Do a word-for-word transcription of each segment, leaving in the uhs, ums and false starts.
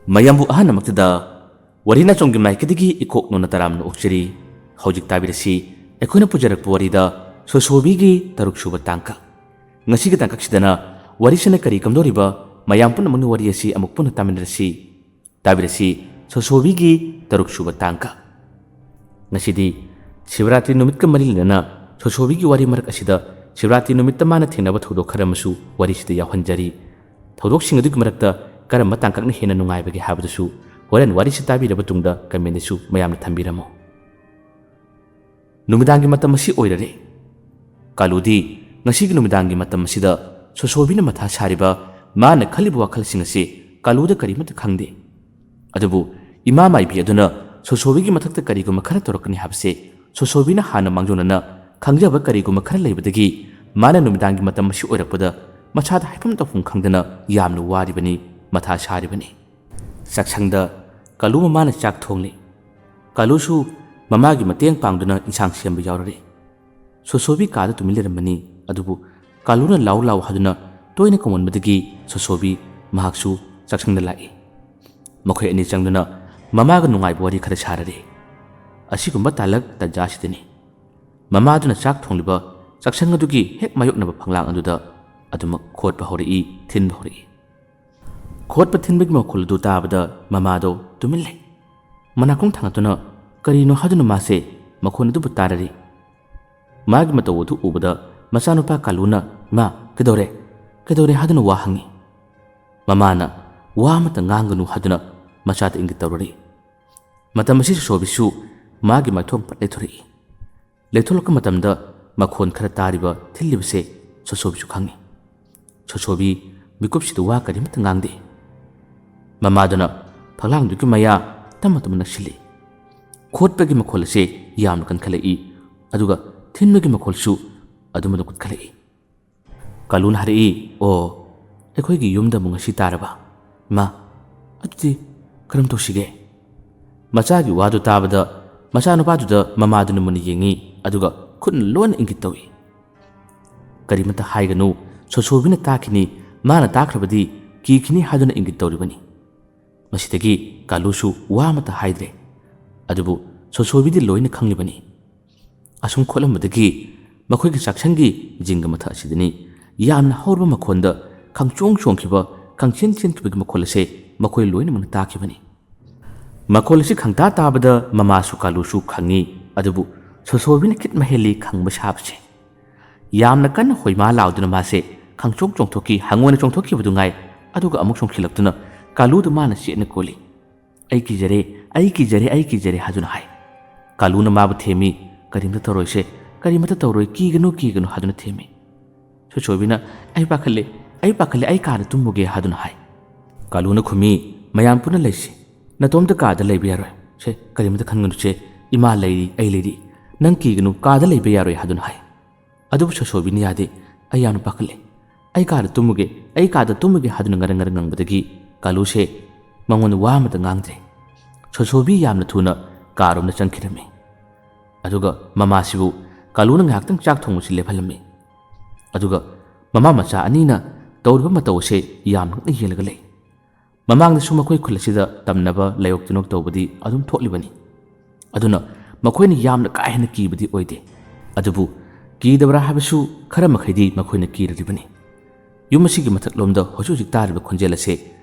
ꯃꯌꯥꯝꯕꯨ ꯑꯍꯥꯟꯕꯃꯛꯇꯗ ꯋꯥꯔꯤ ꯅꯥꯆꯣꯝꯒꯤ ꯃꯥꯏꯀꯩꯗꯒꯤ ꯏꯀꯣꯛ ꯅꯣꯟꯅ ꯇꯔꯥꯝꯅ ꯑꯣꯛꯆꯔꯤ꯫ ꯍꯧꯖꯤꯛ ꯇꯥꯕꯤꯔꯁꯤ ꯑꯩꯈꯣꯏꯅ ꯄꯨꯖꯔꯛꯄ ꯋꯥꯔꯤꯗ ꯁꯣꯁꯣꯕꯤꯒꯤ ꯇꯔꯨꯛ ꯁꯨꯕ ꯇꯥꯡꯀꯛ꯫ ꯉꯁꯤꯒꯤ ꯇꯥꯡꯀꯛꯁꯤꯗꯅ ꯋꯥꯔꯤꯁꯤꯅ ꯀꯔꯤ ꯀꯝꯗꯧꯔꯤꯕ, ꯃꯌꯥꯝ ꯄꯨꯝꯅꯃꯛꯅ ꯋꯥꯔꯤ ꯑꯁꯤ ꯑꯃꯨꯛ ꯄꯨꯟꯅ ꯇꯥꯃꯤꯟꯅꯔꯁꯤ꯫ ꯇꯥꯕꯤꯔꯁꯤ ꯁꯣꯁꯣꯕꯤꯒꯤ ꯇꯔꯨꯛ ꯁꯨꯕ ꯇꯥꯡꯀꯛ꯫ ꯉꯁꯤꯗꯤ ꯁꯤꯕꯔꯥꯇ꯭ꯔꯤ ꯅꯨꯃꯤꯠꯀ ꯃꯔꯤ ꯂꯩꯅꯅ ꯁꯣꯁꯣꯕꯤꯒꯤ ꯋꯥꯔꯤ ꯃꯔꯛ ꯑꯁꯤꯗ ꯁꯤꯕꯔꯥꯇ꯭ꯔꯤ ꯅꯨꯃꯤꯠꯇ ꯃꯥꯅ ꯊꯦꯡꯅꯕ ꯊꯧꯗꯣꯛ ꯈꯔ ꯑꯃꯁꯨ ꯋꯥꯔꯤꯁꯤꯗ ꯌꯥꯎꯍꯟꯖꯔꯤ꯫ ꯊꯧꯗꯣꯛꯁꯤꯡ ꯑꯗꯨꯒꯤ ꯃꯔꯛꯇ ꯀꯔꯝꯕ ꯇꯥꯡꯀꯛꯅ ꯍꯦꯟꯅ ꯅꯨꯡꯉꯥꯏꯕꯒꯦ ꯍꯥꯏꯕꯗꯨꯁꯨ ꯍꯣꯔꯦꯟ ꯋꯥꯔꯤꯁꯤ ꯇꯥꯕꯤꯔꯕ ꯇꯨꯡꯗ comment ꯗꯁꯨ ꯃꯌꯥꯝꯅ ꯊꯝꯕꯤꯔꯝꯃꯨ꯫ ꯅꯨꯃꯤꯗꯥꯡꯒꯤ ꯃꯇꯝ ꯑꯁꯤ ꯑꯣꯏꯔꯔꯦ꯫ ꯀꯥꯂꯨꯗꯤ ꯉꯁꯤꯒꯤ ꯅꯨꯃꯤꯗꯥꯡꯒꯤ ꯃꯇꯝ ꯑꯁꯤꯗ ꯁꯣꯁꯣꯕꯤꯅ ꯃꯊꯥ ꯁꯥꯔꯤꯕ, ꯃꯥꯅ ꯈꯜꯂꯤꯕ ꯋꯥꯈꯜꯁꯤꯡ ꯑꯁꯤ ꯀꯥꯂꯨꯗ ꯀꯔꯤꯃꯠꯇ ꯈꯪꯗꯦ꯫ ꯑꯗꯨꯕꯨ ꯏꯃꯥ ꯃꯥꯏꯕꯤ ꯑꯗꯨꯅ ꯁꯣꯁꯣꯕꯤꯒꯤ ꯃꯊꯛꯇ ꯀꯔꯤꯒꯨꯝꯕ ꯈꯔ ꯇꯧꯔꯛꯀꯅꯤ ꯍꯥꯏꯕꯁꯦ ꯁꯣꯁꯣꯕꯤꯅ ꯍꯥꯟꯅ ꯃꯥꯡꯖꯧꯅꯅ ꯈꯪꯖꯕ ꯀꯔꯤꯒꯨꯝꯕ ꯈꯔ ꯂꯩꯕꯗꯒꯤ ꯃꯥꯅ ꯅꯨꯃꯤꯗꯥꯡꯒꯤ ꯃꯇꯝ ꯑꯁꯤ ꯑꯣꯏꯔꯛꯄꯗ ꯃꯁꯥꯗ ꯍꯥꯏꯐꯝ ꯇꯧꯐꯝ ꯈꯪꯗꯅ ꯌꯥꯝꯅ ꯋꯥꯔꯤꯕꯅꯤ, ꯃꯊꯥ ꯁꯥꯔꯤꯕꯅꯤ꯫ ꯆꯥꯛꯁꯪꯗ ꯀꯥꯂꯨ ꯃꯃꯥꯅ ꯆꯥꯛ ꯊꯣꯡꯂꯤ꯫ ꯀꯥꯂꯨꯁꯨ ꯃꯃꯥꯒꯤ ꯃꯇꯦꯡ ꯄꯥꯡꯗꯨꯅ ꯏꯟꯁꯥꯡ ꯁꯦꯝꯕ ꯌꯥꯎꯔꯔꯦ꯫ ꯁꯣꯁꯣꯕꯤ ꯀꯥꯗ ꯇꯨꯃꯤꯟ ꯂꯩꯔꯝꯕꯅꯤ, ꯑꯗꯨꯕꯨ ꯀꯥꯂꯨꯅ ꯂꯥꯎ ꯂꯥꯎ ꯍꯥꯏꯗꯨꯅ ꯇꯣꯏꯅ ꯀꯧꯃꯟꯕꯗꯒꯤ ꯁꯣꯁꯣꯕꯤ ꯃꯍꯥꯛꯁꯨ ꯆꯥꯛꯁꯪꯗ ꯂꯥꯛꯏ꯫ ꯃꯈꯣꯏ ꯑꯅꯤ ꯆꯪꯗꯨꯅ ꯃꯃꯥꯒ ꯅꯨꯡꯉꯥꯏꯕ ꯋꯥꯔꯤ ꯈꯔ ꯁꯥꯔꯔꯦ꯫ ꯑꯁꯤꯒꯨꯝꯕ ꯇꯥꯂꯛ ꯇꯟꯖꯥꯁꯤꯗꯅꯤ ꯃꯃꯥꯗꯨꯅ ꯆꯥꯛ ꯊꯣꯡꯂꯤꯕ ꯆꯥꯛꯁꯪ ꯑꯗꯨꯒꯤ ꯍꯦꯛ ꯃꯥꯌꯣꯛꯅꯕ ꯐꯛꯂꯥꯡ ꯑꯗꯨꯗ ꯑꯗꯨꯃꯛ ꯈꯣꯠꯄ ꯍꯧꯔꯛꯏ, ꯊꯤꯟꯕ ꯍꯧꯔꯛꯏ꯫ ꯈꯣꯠꯄ ꯊꯤꯟꯕꯒꯤ ꯃꯈꯣꯜ ꯑꯗꯨ ꯇꯥꯕꯗ ꯃꯃꯥꯗꯣ ꯇꯨꯃꯤꯟ ꯂꯩ꯫ ꯃꯅꯥꯀꯣꯡ ꯊꯥꯡꯒꯠꯇꯨꯅ ꯀꯔꯤꯅꯣ ꯍꯥꯏꯗꯨꯅ ꯃꯥꯁꯦ ꯃꯈꯣꯟ ꯑꯗꯨꯕꯨ ꯇꯥꯔꯔꯤ꯫ ꯃꯥꯒꯤ ꯃꯇꯧ ꯑꯗꯨ ꯎꯕꯗ ꯃꯆꯥꯅꯨꯄꯥ ꯀꯥꯂꯨꯅ, "ꯏꯃꯥ, ꯀꯩꯗꯧꯔꯦ? ꯀꯩꯗꯧꯔꯦ?" ꯍꯥꯏꯗꯨꯅ ꯋꯥ ꯍꯪꯉꯤ꯫ ꯃꯃꯥꯅ ꯋꯥ ꯑꯃꯠꯇ ꯉꯥꯡꯒꯅꯨ ꯍꯥꯏꯗꯨꯅ ꯃꯆꯥꯗ ꯏꯪꯒꯤꯠ ꯇꯧꯔꯔꯤ꯫ ꯃꯇꯝ ꯑꯁꯤ ꯁꯣꯁꯣꯕꯤꯁꯨ ꯃꯥꯒꯤ ꯃꯥꯏꯊꯣꯡ ꯄꯠ ꯂꯩꯊꯣꯔꯛꯏ꯫ ꯂꯩꯊꯣꯛꯂꯛꯄ ꯃꯇꯝꯗ ꯃꯈꯣꯟ ꯈꯔ ꯇꯥꯔꯤꯕ, ꯊꯤꯜꯂꯤꯕꯁꯦ ꯁꯣꯁꯣꯕꯤꯁꯨ ꯈꯪꯉꯤ꯫ ꯁꯣꯁꯣꯕꯤ ꯃꯤꯀꯨꯞꯁꯤꯗ ꯋꯥ ꯀꯔꯤꯃꯠꯇ ꯉꯥꯡꯗꯦ꯫ ꯃꯃꯥꯗꯨꯅ ꯐꯛꯂꯥꯡꯗꯨꯒꯤ ꯃꯌꯥ ꯇꯞꯅ ꯇꯞꯅ ꯅꯛꯁꯤꯜꯂꯤ꯫ ꯈꯣꯠꯄꯒꯤ ꯃꯈꯣꯜ ꯑꯁꯤ ꯌꯥꯝꯅ ꯀꯟꯈꯠꯂꯛꯏ, ꯑꯗꯨꯒ ꯊꯤꯟꯕꯒꯤ ꯃꯈꯣꯜꯁꯨ ꯑꯗꯨꯝ ꯑꯗꯨꯝ ꯀꯟꯈꯠꯂꯛꯏ꯫ ꯀꯥꯂꯨꯅ ꯍꯥꯏꯔꯛꯏ, "ꯑꯣ, ꯑꯩꯈꯣꯏꯒꯤ ꯌꯨꯝꯗ ꯑꯃꯨꯛ ꯉꯁꯤ ꯇꯥꯔꯕ? ꯏꯃꯥ, ꯑꯗꯨꯗꯤ ꯀꯔꯝ ꯇꯧꯁꯤꯒꯦ?" ꯃꯆꯥꯒꯤ ꯋꯥꯗꯨ ꯇꯥꯕꯗ ꯃꯆꯥꯅꯨꯄꯥꯗꯨꯗ ꯃꯃꯥꯗꯨꯅ ꯃꯨꯟꯅ ꯌꯦꯡꯉꯤ, ꯑꯗꯨꯒ ꯈꯨꯠꯅ ꯂꯣꯟꯅ ꯏꯪꯒꯤꯠ ꯇꯧꯏ꯫ "ꯀꯔꯤꯃꯠꯇ ꯍꯥꯏꯒꯅꯨ, ꯁꯣꯁꯣꯕꯤꯅ ꯇꯥꯈꯤꯅꯤ, ꯃꯥꯅ ꯇꯥꯈ꯭ꯔꯕꯗꯤ ꯀꯤꯈꯤꯅꯤ" ꯍꯥꯏꯗꯨꯅ ꯏꯪꯒꯤꯠ ꯇꯧꯔꯤꯕꯅꯤ꯫ ꯃꯁꯤꯗꯒꯤ ꯀꯥꯂꯨꯁꯨ ꯋꯥ ꯑꯃꯠꯇ ꯍꯥꯏꯗ꯭ꯔꯦ꯫ ꯑꯗꯨꯕꯨ ꯁꯣꯁꯣꯕꯤꯗꯤ ꯂꯣꯏꯅ ꯈꯪꯂꯤꯕꯅꯤ꯫ ꯑꯁꯨꯝ ꯈꯣꯠꯂꯝꯕꯗꯒꯤ ꯃꯈꯣꯏꯒꯤ ꯆꯥꯛꯁꯪꯒꯤ ꯖꯤꯡꯒ ꯃꯊꯛ ꯑꯁꯤꯗꯅꯤ ꯌꯥꯝꯅ ꯍꯧꯔꯕ ꯃꯈꯣꯟꯗ ꯈꯪꯆꯣꯡ ꯆꯣꯡꯈꯤꯕ, ꯈꯪꯆꯦꯟ ꯆꯦꯟꯈꯤꯕꯒꯤ ꯃꯈꯣꯜ ꯑꯁꯦ ꯃꯈꯣꯏ ꯂꯣꯏꯅꯃꯛꯅ ꯇꯥꯈꯤꯕꯅꯤ꯫ ꯃꯈꯣꯜ ꯑꯁꯤ ꯈꯪꯇꯥ ꯇꯥꯕꯗ ꯃꯃꯥꯁꯨ ꯀꯥꯂꯨꯁꯨ ꯈꯪꯉꯤ, ꯑꯗꯨꯕꯨ ꯁꯣꯁꯣꯕꯤꯅ ꯈꯤꯠ ꯃꯍꯦꯜꯂꯤ ꯈꯪꯕ ꯁꯥꯕꯁꯦ꯫ ꯌꯥꯝꯅ ꯀꯟꯅ ꯍꯣꯏꯃꯥ ꯂꯥꯎꯗꯨꯅ ꯃꯥꯁꯦ ꯈꯪꯆꯣꯡ ꯆꯣꯡꯊꯣꯛꯈꯤ, ꯍꯪꯉꯣꯏꯅ ꯆꯣꯡꯊꯣꯛꯈꯤꯕꯗꯨ ꯉꯥꯏ, ꯑꯗꯨꯒ ꯑꯃꯨꯛ ꯆꯣꯡꯁꯤꯜꯂꯛꯇꯨꯅ ꯀꯥꯂꯨꯗ ꯃꯥꯅ ꯆꯦꯠꯅ ꯀꯣꯜꯂꯤ꯫ "ꯑꯩ ꯀꯤꯖꯔꯦ, ꯑꯩ ꯀꯤꯖꯔꯦ, ꯑꯩ ꯀꯤꯖꯔꯦ" ꯍꯥꯏꯗꯨꯅ ꯍꯥꯏ꯫ ꯀꯥꯂꯨꯅ ꯃꯥꯕꯨ ꯊꯦꯝꯃꯤ꯫ "ꯀꯔꯤꯝꯇ ꯇꯧꯔꯣꯏꯁꯦ, ꯀꯔꯤꯝꯇ ꯇꯧꯔꯣꯏ, ꯀꯤꯒꯅꯨ, ꯀꯤꯒꯅꯨ" ꯍꯥꯏꯗꯨꯅ ꯊꯦꯝꯃꯤ꯫ ꯁꯣꯁꯣꯕꯤꯅ, "ꯑꯩ ꯄꯥꯈꯠꯂꯦ, ꯑꯩ ꯄꯥꯈꯠꯂꯦ, ꯑꯩ ꯀꯥꯗ ꯇꯨꯝꯃꯨꯒꯦ" ꯍꯥꯏꯗꯨꯅ ꯍꯥꯏ꯫ ꯀꯥꯂꯨꯅ ꯈꯨꯝꯃꯤ, "ꯃꯌꯥꯝ ꯄꯨꯟꯅ ꯂꯩꯁꯤ, ꯅꯇꯣꯝꯇ ꯀꯥꯗ ꯂꯩꯕ ꯌꯥꯔꯣꯏ꯫ ꯁꯦ, ꯀꯔꯤꯝꯇ ꯈꯟꯒꯅꯨꯁꯦ, ꯏꯃꯥ ꯂꯩꯔꯤ, ꯑꯩ ꯂꯩꯔꯤ, ꯅꯪ ꯀꯤꯒꯅꯨ, ꯀꯥꯗ ꯂꯩꯕ ꯌꯥꯔꯣꯏ" ꯍꯥꯏꯗꯨꯅ ꯍꯥꯏ꯫ ꯑꯗꯨꯕꯨ ꯁꯣꯁꯣꯕꯤꯅ ꯌꯥꯗꯦ꯫ "ꯑꯩ ꯌꯥꯝꯅ ꯄꯥꯈꯠꯂꯦ, ꯑꯩ ꯀꯥꯗ ꯇꯨꯝꯃꯨꯒꯦ, ꯑꯩ ꯀꯥꯗ ꯇꯨꯝꯃꯨꯒꯦ" ꯍꯥꯏꯗꯨꯅ ꯉꯔꯪ ꯉꯔꯪ ꯉꯪꯕꯗꯒꯤ ꯀꯥꯂꯨꯁꯦ ꯃꯉꯣꯟꯗ ꯋꯥ ꯑꯃꯇ ꯉꯥꯡꯗ꯭ꯔꯦ꯫ ꯁꯣꯁꯣꯕꯤ ꯌꯥꯝꯅ ꯊꯨꯅ ꯀꯥꯔꯣꯝꯗ ꯆꯪꯈꯤꯔꯝꯃꯤ꯫ ꯑꯗꯨꯒ ꯃꯃꯥꯁꯤꯕꯨ ꯀꯥꯂꯨꯅ ꯉꯥꯏꯍꯥꯛꯇꯪ ꯆꯥꯛ ꯊꯣꯡꯕꯁꯤ ꯂꯦꯞꯍꯜꯂꯝꯃꯤ꯫ ꯑꯗꯨꯒ ꯃꯃꯥ ꯃꯆꯥ ꯑꯅꯤꯅ ꯇꯧꯔꯤꯕ ꯃꯇꯧ ꯑꯁꯦ ꯌꯥꯝꯅ ꯉꯛꯅ ꯌꯦꯡꯂꯒ ꯂꯩ꯫ ꯃꯃꯥꯡꯗꯁꯨ ꯃꯈꯣꯏ ꯈꯨꯜ ꯑꯁꯤꯗ ꯇꯝꯅꯕ ꯂꯥꯏꯑꯣꯛ ꯇꯤꯟꯑꯣꯛ ꯇꯧꯕꯗꯤ ꯑꯗꯨꯝ ꯊꯣꯛꯂꯤꯕꯅꯤ꯫ ꯑꯗꯨꯅ ꯃꯈꯣꯏꯅ ꯌꯥꯝꯅ ꯀꯥ ꯍꯦꯟꯅ ꯀꯤꯕꯗꯤ ꯑꯣꯏꯗꯦ꯫ ꯑꯗꯨꯕꯨ ꯀꯤꯗꯕ꯭ꯔꯥ ꯍꯥꯏꯕꯁꯨ ꯈꯔ ꯃꯈꯩꯗꯤ ꯃꯈꯣꯏꯅ ꯀꯤꯔꯤꯕꯅꯤ꯫ ꯌꯨꯝ ꯑꯁꯤꯒꯤ ꯃꯊꯛꯂꯣꯝꯗ ꯍꯧꯖꯤꯛ ꯍꯧꯖꯤꯛ ꯇꯥꯔꯤꯕ ꯈꯣꯟꯖꯦꯜ ꯑꯁꯦ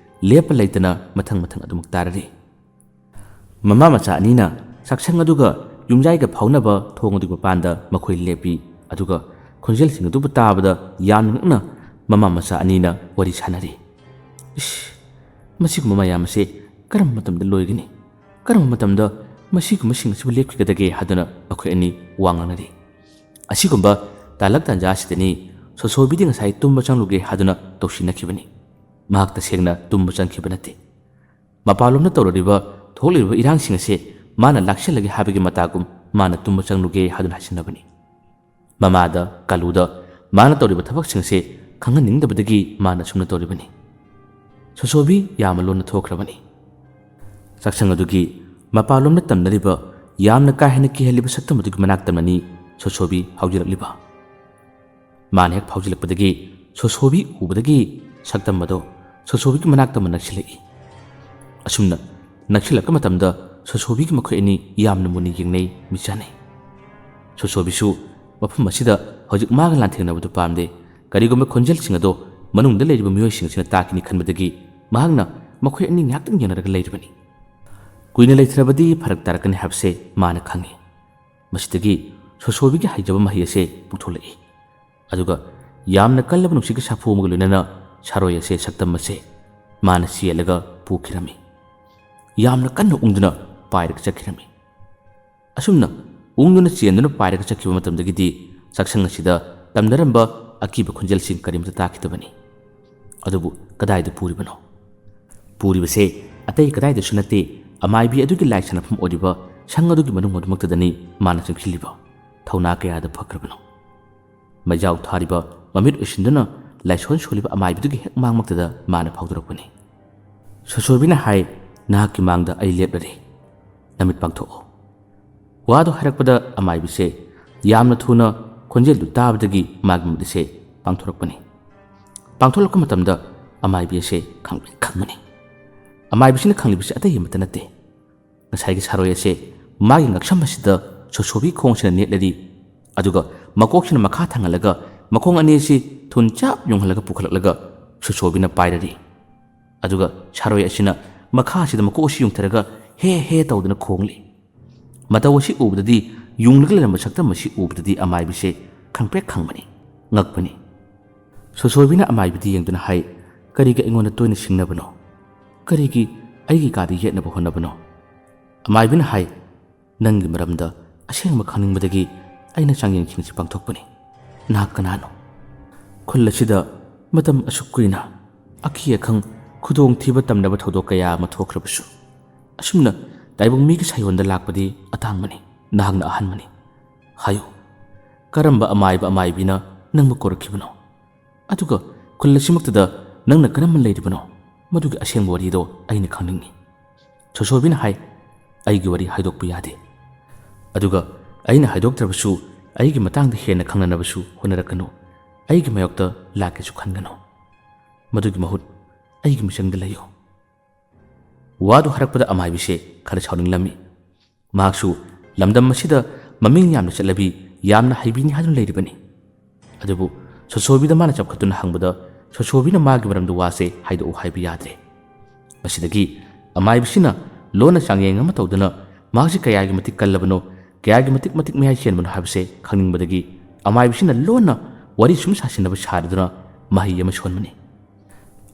ꯂꯦꯞꯄ ꯂꯩꯇꯅ ꯃꯊꯪ ꯃꯊꯪ ꯑꯗꯨꯃꯛ ꯇꯥꯔꯔꯤ꯫ ꯃꯃꯥ ꯃꯆꯥ ꯑꯅꯤꯅ ꯆꯥꯛꯁꯪ ꯑꯗꯨꯒ ꯌꯨꯝꯌꯥꯏꯒ ꯐꯥꯎꯅꯕ ꯊꯣꯡ ꯑꯗꯨꯒꯤ ꯃꯄꯥꯟꯗ ꯃꯈꯣꯏ ꯂꯦꯞꯄꯤ, ꯑꯗꯨꯒ ꯈꯣꯟꯖꯦꯜꯁꯤꯡ ꯑꯗꯨꯕꯨ ꯇꯥꯕꯗ ꯌꯥꯝꯅ ꯉꯛꯅ ꯃꯃꯥ ꯃꯆꯥ ꯑꯅꯤꯅ ꯋꯥꯔꯤ ꯁꯥꯅꯔꯤ꯫ "ꯏꯁ, ꯃꯁꯤꯒꯨꯝꯕ ꯃꯌꯥꯝ ꯑꯁꯦ ꯀꯔꯝꯕ ꯃꯇꯝꯗ ꯂꯣꯏꯒꯅꯤ? ꯀꯔꯝꯕ ꯃꯇꯝꯗ ꯃꯁꯤꯒꯨꯝꯕꯁꯤꯡ ꯑꯁꯤꯕꯨ ꯂꯦꯞꯈꯤꯒꯗꯒꯦ?" ꯍꯥꯏꯗꯨꯅ ꯃꯈꯣꯏ ꯑꯅꯤ ꯋꯥ ꯉꯥꯡꯅꯔꯤ꯫ ꯑꯁꯤꯒꯨꯝꯕ ꯇꯥꯂꯛ ꯇꯥꯟꯖꯥ ꯑꯁꯤꯗꯅꯤ ꯁꯣꯁꯣꯕꯤꯗꯤ ꯉꯁꯥꯏ ꯇꯨꯝꯕ ꯆꯪꯂꯨꯒꯦ ꯍꯥꯏꯗꯨꯅ ꯇꯧꯁꯤꯟꯅꯈꯤꯕꯅꯤ꯫ ꯃꯍꯥꯛ ꯇꯁꯦꯡꯅ ꯇꯨꯝꯕ ꯆꯪꯈꯤꯕ ꯅꯠꯇꯦ꯫ ꯃꯄꯥꯟꯂꯣꯝꯗ ꯇꯧꯔꯛꯂꯤꯕ, ꯊꯣꯛꯂꯤꯕ ꯏꯔꯥꯡꯁꯤꯡ ꯑꯁꯦ ꯃꯥꯅ ꯂꯥꯛꯁꯤꯜꯂꯒꯦ ꯍꯥꯏꯕꯒꯤ ꯃꯇꯥꯒꯨꯝ ꯃꯥꯅ ꯇꯨꯝꯕ ꯆꯪꯂꯨꯒꯦ ꯍꯥꯏꯗꯨꯅ ꯍꯥꯏꯁꯤꯟꯅꯕꯅꯤ꯫ ꯃꯃꯥꯗ, ꯀꯥꯂꯨꯗ ꯃꯥꯅ ꯇꯧꯔꯤꯕ ꯊꯕꯛꯁꯤꯡ ꯑꯁꯦ ꯈꯪꯍꯟꯅꯤꯡꯗꯕꯗꯒꯤ ꯃꯥꯅ ꯑꯁꯨꯝꯅ ꯇꯧꯔꯤꯕꯅꯤ꯫ ꯁꯣꯁꯣꯕꯤ ꯌꯥꯝꯅ ꯂꯣꯟꯅ ꯊꯣꯛꯈ꯭ꯔꯕꯅꯤ꯫ ꯆꯥꯛꯁꯪ ꯑꯗꯨꯒꯤ ꯃꯄꯥꯟꯂꯣꯝꯗ ꯇꯝꯅꯔꯤꯕ ꯌꯥꯝꯅ ꯀꯥ ꯍꯦꯟꯅ ꯀꯤꯍꯜꯂꯤꯕ ꯁꯛꯇꯝ ꯑꯗꯨꯒꯤ ꯃꯅꯥꯛꯇꯅꯅꯤ ꯁꯣꯁꯣꯕꯤ ꯍꯧꯖꯤꯜꯂꯛꯂꯤꯕ꯫ ꯃꯥꯅ ꯍꯦꯛ ꯐꯥꯎꯖꯤꯜꯂꯛꯄꯗꯒꯤ ꯁꯣꯁꯣꯕꯤ ꯎꯕꯗꯒꯤ ꯁꯛꯇꯝ ꯑꯗꯣ ꯁꯣꯁꯣꯕꯤꯒꯤ ꯃꯅꯥꯛꯇ ꯑꯃ ꯅꯛꯁꯤꯜꯂꯛꯏ꯫ ꯑꯁꯨꯝꯅ ꯅꯛꯁꯤꯜꯂꯛꯄ ꯃꯇꯝꯗ ꯁꯣꯁꯣꯕꯤꯒꯤ ꯃꯈꯣꯏ ꯑꯅꯤ ꯌꯥꯝꯅ ꯃꯨꯟꯅ ꯌꯦꯡꯅꯩ, ꯃꯤꯆꯥꯅꯩ꯫ ꯁꯣꯁꯣꯕꯤꯁꯨ ꯃꯐꯝ ꯑꯁꯤꯗ ꯍꯧꯖꯤꯛ ꯃꯥꯒ ꯂꯥꯟꯊꯦꯡꯅꯕꯗꯨ ꯄꯥꯝꯗꯦ꯫ ꯀꯔꯤꯒꯨꯝꯕ ꯈꯣꯟꯖꯦꯜꯁꯤꯡ ꯑꯗꯣ ꯃꯅꯨꯡꯗ ꯂꯩꯔꯤꯕ ꯃꯤꯑꯣꯏꯁꯤꯡꯁꯤꯅ ꯇꯥꯈꯤꯅꯤ ꯈꯟꯕꯗꯒꯤ ꯃꯍꯥꯛꯅ ꯃꯈꯣꯏ ꯑꯅꯤ ꯉꯥꯏꯍꯥꯛꯇꯪ ꯌꯦꯡꯅꯔꯒ ꯂꯩꯔꯤꯕꯅꯤ꯫ ꯀꯨꯏꯅ ꯂꯩꯊꯔꯕꯗꯤ ꯐꯔꯛ ꯇꯥꯔꯛꯀꯅꯤ ꯍꯥꯏꯕꯁꯦ ꯃꯥꯅ ꯈꯪꯏ꯫ ꯃꯁꯤꯗꯒꯤ ꯁꯣꯁꯣꯕꯤꯒꯤ ꯍꯩꯖꯕ ꯃꯍꯩ ꯑꯁꯦ ꯄꯨꯊꯣꯂꯛꯏ꯫ ꯑꯗꯨꯒ ꯌꯥꯝꯅ ꯀꯜꯂꯕ ꯅꯨꯡꯁꯤꯠꯀꯤ ꯁꯥꯐꯨ ꯑꯃꯒ ꯂꯣꯏꯅꯅ ꯁꯥꯔꯣꯏ ꯑꯁꯦ, ꯁꯛꯇꯝ ꯑꯁꯦ ꯃꯥꯅ ꯆꯦꯜꯂꯒ ꯄꯨꯈꯤꯔꯝꯃꯤ꯫ ꯌꯥꯝꯅ ꯀꯟꯅ ꯎꯪꯗꯨꯅ ꯄꯥꯏꯔꯒ ꯆꯠꯈꯤꯔꯝꯃꯤ꯫ ꯑꯁꯨꯝꯅ ꯎꯪꯗꯨꯅ ꯆꯦꯟꯗꯨꯅ ꯄꯥꯏꯔꯒ ꯆꯠꯈꯤꯕ ꯃꯇꯝꯗꯒꯤꯗꯤ ꯆꯥꯛꯁꯪ ꯑꯁꯤꯗ ꯇꯝꯅꯔꯝꯕ ꯑꯀꯤꯕ ꯈꯣꯟꯖꯦꯜꯁꯤꯡ ꯀꯔꯤꯝꯇ ꯇꯥꯈꯤꯗꯕꯅꯤ꯫ ꯑꯗꯨꯕꯨ ꯀꯗꯥꯏꯗ ꯄꯨꯔꯤꯕꯅꯣ? ꯄꯨꯔꯤꯕꯁꯦ ꯑꯇꯩ ꯀꯗꯥꯏꯗꯁꯨ ꯅꯠꯇꯦ, ꯑꯃꯥꯏꯕꯤ ꯑꯗꯨꯒꯤ ꯂꯥꯏ ꯁꯥꯟꯅꯐꯝ ꯑꯣꯏꯔꯤꯕ ꯁꯪ ꯑꯗꯨꯒꯤ ꯃꯅꯨꯡ ꯑꯗꯨꯃꯛꯇꯗꯅꯤ ꯃꯥꯅ ꯆꯪꯁꯤꯜꯂꯤꯕ꯫ ꯊꯧꯅꯥ ꯀꯌꯥꯗ ꯐꯈ꯭ꯔꯕꯅꯣ? ꯃꯩꯖꯥꯎ ꯊꯥꯔꯤꯕ ꯃꯃꯤꯠ ꯎꯏꯁꯤꯟꯗꯨꯅ ꯂꯥꯏꯁꯣꯟ ꯁꯣꯜꯂꯤꯕ ꯑꯃꯥꯏꯕꯤꯗꯨꯒꯤ ꯍꯦꯛ ꯃꯥꯡꯃꯛꯇꯗ ꯃꯥꯅ ꯐꯥꯎꯗꯣꯔꯛꯄꯅꯤ꯫ ꯁꯣꯁꯣꯕꯤꯅ ꯍꯥꯏ, "ꯅꯍꯥꯛꯀꯤ ꯃꯥꯡꯗ ꯑꯩ ꯂꯦꯞꯂꯔꯦ꯫ ꯅꯃꯤꯠ ꯄꯥꯡꯊꯣꯛꯑꯣ"꯫ ꯋꯥꯗꯨ ꯍꯥꯏꯔꯛꯄꯗ ꯑꯃꯥꯏꯕꯤꯁꯦ ꯌꯥꯝꯅ ꯊꯨꯅ ꯈꯣꯟꯖꯦꯜꯗꯨ ꯇꯥꯕꯗꯒꯤ ꯃꯥꯒꯤ ꯃꯤꯠ ꯑꯁꯦ ꯄꯥꯡꯊꯣꯔꯛꯄꯅꯤ꯫ ꯄꯥꯡꯊꯣꯛꯂꯛꯄ ꯃꯇꯝꯗ ꯑꯃꯥꯏꯕꯤ ꯑꯁꯦ ꯈꯪꯄ꯭ꯔꯦꯛ ꯈꯪꯕꯅꯤ꯫ ꯑꯃꯥꯏꯕꯤꯁꯤꯅ ꯈꯪꯂꯤꯕꯁꯤ ꯑꯇꯩ ꯑꯃꯠꯇ ꯅꯠꯇꯦ꯫ ꯉꯁꯥꯏꯒꯤ ꯁꯥꯔꯣꯏ ꯑꯁꯦ ꯃꯥꯒꯤ ꯉꯛꯁꯝ ꯑꯁꯤꯗ ꯁꯣꯁꯣꯕꯤ ꯈꯣꯡꯁꯤꯅ ꯅꯦꯠꯂꯔꯤ꯫ ꯑꯗꯨꯒ ꯃꯀꯣꯛꯁꯤꯅ ꯃꯈꯥ ꯊꯥꯡꯍꯜꯂꯒ ꯃꯈꯣꯡ ꯑꯅꯤ ꯑꯁꯤ ꯊꯨꯟ ꯆꯞ ꯌꯨꯡꯍꯜꯂꯒ ꯄꯨꯈꯠꯂꯛꯂꯒ ꯁꯣꯁꯣꯕꯤꯅ ꯄꯥꯏꯔꯔꯤ꯫ ꯑꯗꯨꯒ ꯁꯥꯔꯣꯏ ꯑꯁꯤꯅ ꯃꯈꯥꯁꯤꯗ ꯃꯀꯣꯛ ꯑꯁꯤ ꯌꯨꯡꯊꯔꯒ ꯍꯦ ꯍꯦ ꯇꯧꯗꯨꯅ ꯈꯣꯡꯂꯤ꯫ ꯃꯇꯧ ꯑꯁꯤ ꯎꯕꯗꯗꯤ, ꯌꯨꯡꯂꯒ ꯂꯩꯔꯝꯕ ꯁꯛꯇꯝ ꯑꯁꯤ ꯎꯕꯗꯗꯤ ꯑꯃꯥꯏꯕꯤꯁꯦ ꯈꯪꯄ꯭ꯔꯦꯛ ꯈꯪꯕꯅꯤ, ꯉꯛꯄꯅꯤ꯫ ꯁꯣꯁꯣꯏꯕꯤꯅ ꯑꯃꯥꯏꯕꯤꯗ ꯌꯦꯡꯗꯨꯅ ꯍꯥꯏ, "ꯀꯔꯤꯒꯤ ꯑꯩꯉꯣꯟꯗ ꯇꯣꯏꯅ ꯁꯤꯡꯅꯕꯅꯣ? ꯀꯔꯤꯒꯤ ꯑꯩꯒꯤ ꯀꯥꯗ ꯌꯦꯠꯅꯕ ꯍꯣꯠꯅꯕꯅꯣ?" ꯑꯃꯥꯏꯕꯤꯅ ꯍꯥꯏ, "ꯅꯪꯒꯤ ꯃꯔꯝꯗ ꯑꯁꯦꯡꯕ ꯈꯪꯅꯤꯡꯕꯗꯒꯤ ꯑꯩꯅ ꯆꯥꯡꯌꯦꯡꯁꯤꯡꯁꯤ ꯄꯥꯡꯊꯣꯛꯄꯅꯤ꯫ ꯅꯍꯥꯛ ꯀꯅꯥꯅꯣ? ꯈꯨꯜ ꯑꯁꯤꯗ ꯃꯇꯝ ꯑꯁꯨꯛ ꯀꯨꯏꯅ ꯑꯀꯤ ꯑꯈꯪ, ꯈꯨꯗꯣꯡꯊꯤꯕ ꯇꯝꯅꯕ ꯊꯧꯗꯣꯛ ꯀꯌꯥ ꯑꯃ ꯊꯣꯛꯈ꯭ꯔꯕꯁꯨ, ꯑꯁꯨꯝꯅ ꯇꯥꯏꯕꯪ ꯃꯤꯒꯤ ꯁꯥꯌꯣꯟꯗ ꯂꯥꯛꯄꯗꯤ ꯑꯇꯥꯡꯕꯅꯤ꯫ ꯅꯍꯥꯛꯅ ꯑꯍꯥꯟꯕꯅꯤ꯫ ꯍꯥꯏꯌꯨ, ꯀꯔꯝꯕ ꯑꯃꯥꯏꯕ ꯑꯃꯥꯏꯕꯤꯅ ꯅꯪꯕꯨ ꯀꯧꯔꯛꯈꯤꯕꯅꯣ? ꯑꯗꯨꯒ ꯈꯨꯜ ꯑꯁꯤꯃꯛꯇꯗ ꯅꯪꯅ ꯀꯔꯝꯅ ꯂꯩꯔꯤꯕꯅꯣ? ꯃꯗꯨꯒꯤ ꯑꯁꯦꯡꯕ ꯋꯥꯔꯤꯗꯣ ꯑꯩꯅ ꯈꯪꯅꯤꯡꯏ꯫" ꯁꯣꯁꯣꯕꯤꯅ ꯍꯥꯏ, "ꯑꯩꯒꯤ ꯋꯥꯔꯤ ꯍꯥꯏꯗꯣꯛꯄ ꯌꯥꯗꯦ꯫ ꯑꯗꯨꯒ ꯑꯩꯅ ꯍꯥꯏꯗꯣꯛꯇ꯭ꯔꯕꯁꯨ ꯑꯩꯒꯤ ꯃꯇꯥꯡꯗ ꯍꯦꯟꯅ ꯈꯪꯅꯅꯕꯁꯨ ꯍꯣꯠꯅꯔꯛꯀꯅꯨ꯫ ꯑꯩꯒꯤ ꯃꯥꯌꯣꯛꯇ ꯂꯥꯛꯀꯦꯁꯨ ꯈꯟꯒꯅꯨ꯫ ꯃꯗꯨꯒꯤ ꯃꯍꯨꯠ ꯑꯩꯒꯤ ꯃꯤꯆꯪꯗ ꯂꯩꯌꯨ꯫" ꯋꯥꯗꯨ ꯍꯥꯏꯔꯛꯄꯗ ꯑꯃꯥꯏꯕꯤꯁꯦ ꯈꯔ ꯁꯥꯎꯅꯤꯡꯂꯝꯃꯤ꯫ ꯃꯍꯥꯛꯁꯨ ꯂꯝꯗꯝ ꯑꯁꯤꯗ ꯃꯃꯤꯡ ꯌꯥꯝꯅ ꯆꯠꯂꯕꯤ, ꯌꯥꯝꯅ ꯍꯩꯕꯤꯅꯤ ꯍꯥꯏꯗꯨꯅ ꯂꯩꯔꯤꯕꯅꯤ꯫ ꯑꯗꯨꯕꯨ ꯁꯣꯁꯣꯕꯤꯗ ꯃꯥꯅ ꯆꯥꯎꯈꯠꯇꯨꯅ ꯍꯪꯕꯗ ꯁꯣꯁꯣꯕꯤꯅ ꯃꯥꯒꯤ ꯃꯔꯝꯗ ꯋꯥꯁꯦ ꯍꯥꯏꯗꯣꯛꯎ ꯍꯥꯏꯕ ꯌꯥꯗ꯭ꯔꯦ꯫ ꯃꯁꯤꯗꯒꯤ ꯑꯃꯥꯏꯕꯤꯁꯤꯅ ꯂꯣꯟꯅ ꯆꯥꯡꯌꯦꯡ ꯑꯃ ꯇꯧꯗꯨꯅ ꯃꯍꯥꯛꯁꯤ ꯀꯌꯥꯒꯤ ꯃꯇꯤꯛ ꯀꯜꯂꯕꯅꯣ, ꯀꯌꯥꯒꯤ ꯃꯇꯤꯛ ꯃꯇꯤꯛ ꯃꯌꯥꯏ ꯆꯦꯟꯕꯅꯣ ꯍꯥꯏꯕꯁꯦ ꯈꯪꯅꯤꯡꯕꯗꯒꯤ ꯑꯃꯥꯏꯕꯤꯁꯤꯅ ꯂꯣꯟꯅ ꯋꯥꯔꯤ ꯁꯨꯝ ꯁꯥꯁꯤꯟꯅꯕ ꯁꯥꯔꯗꯨꯅ ꯃꯍꯩ ꯑꯃ ꯁꯣꯟꯕꯅꯤ꯫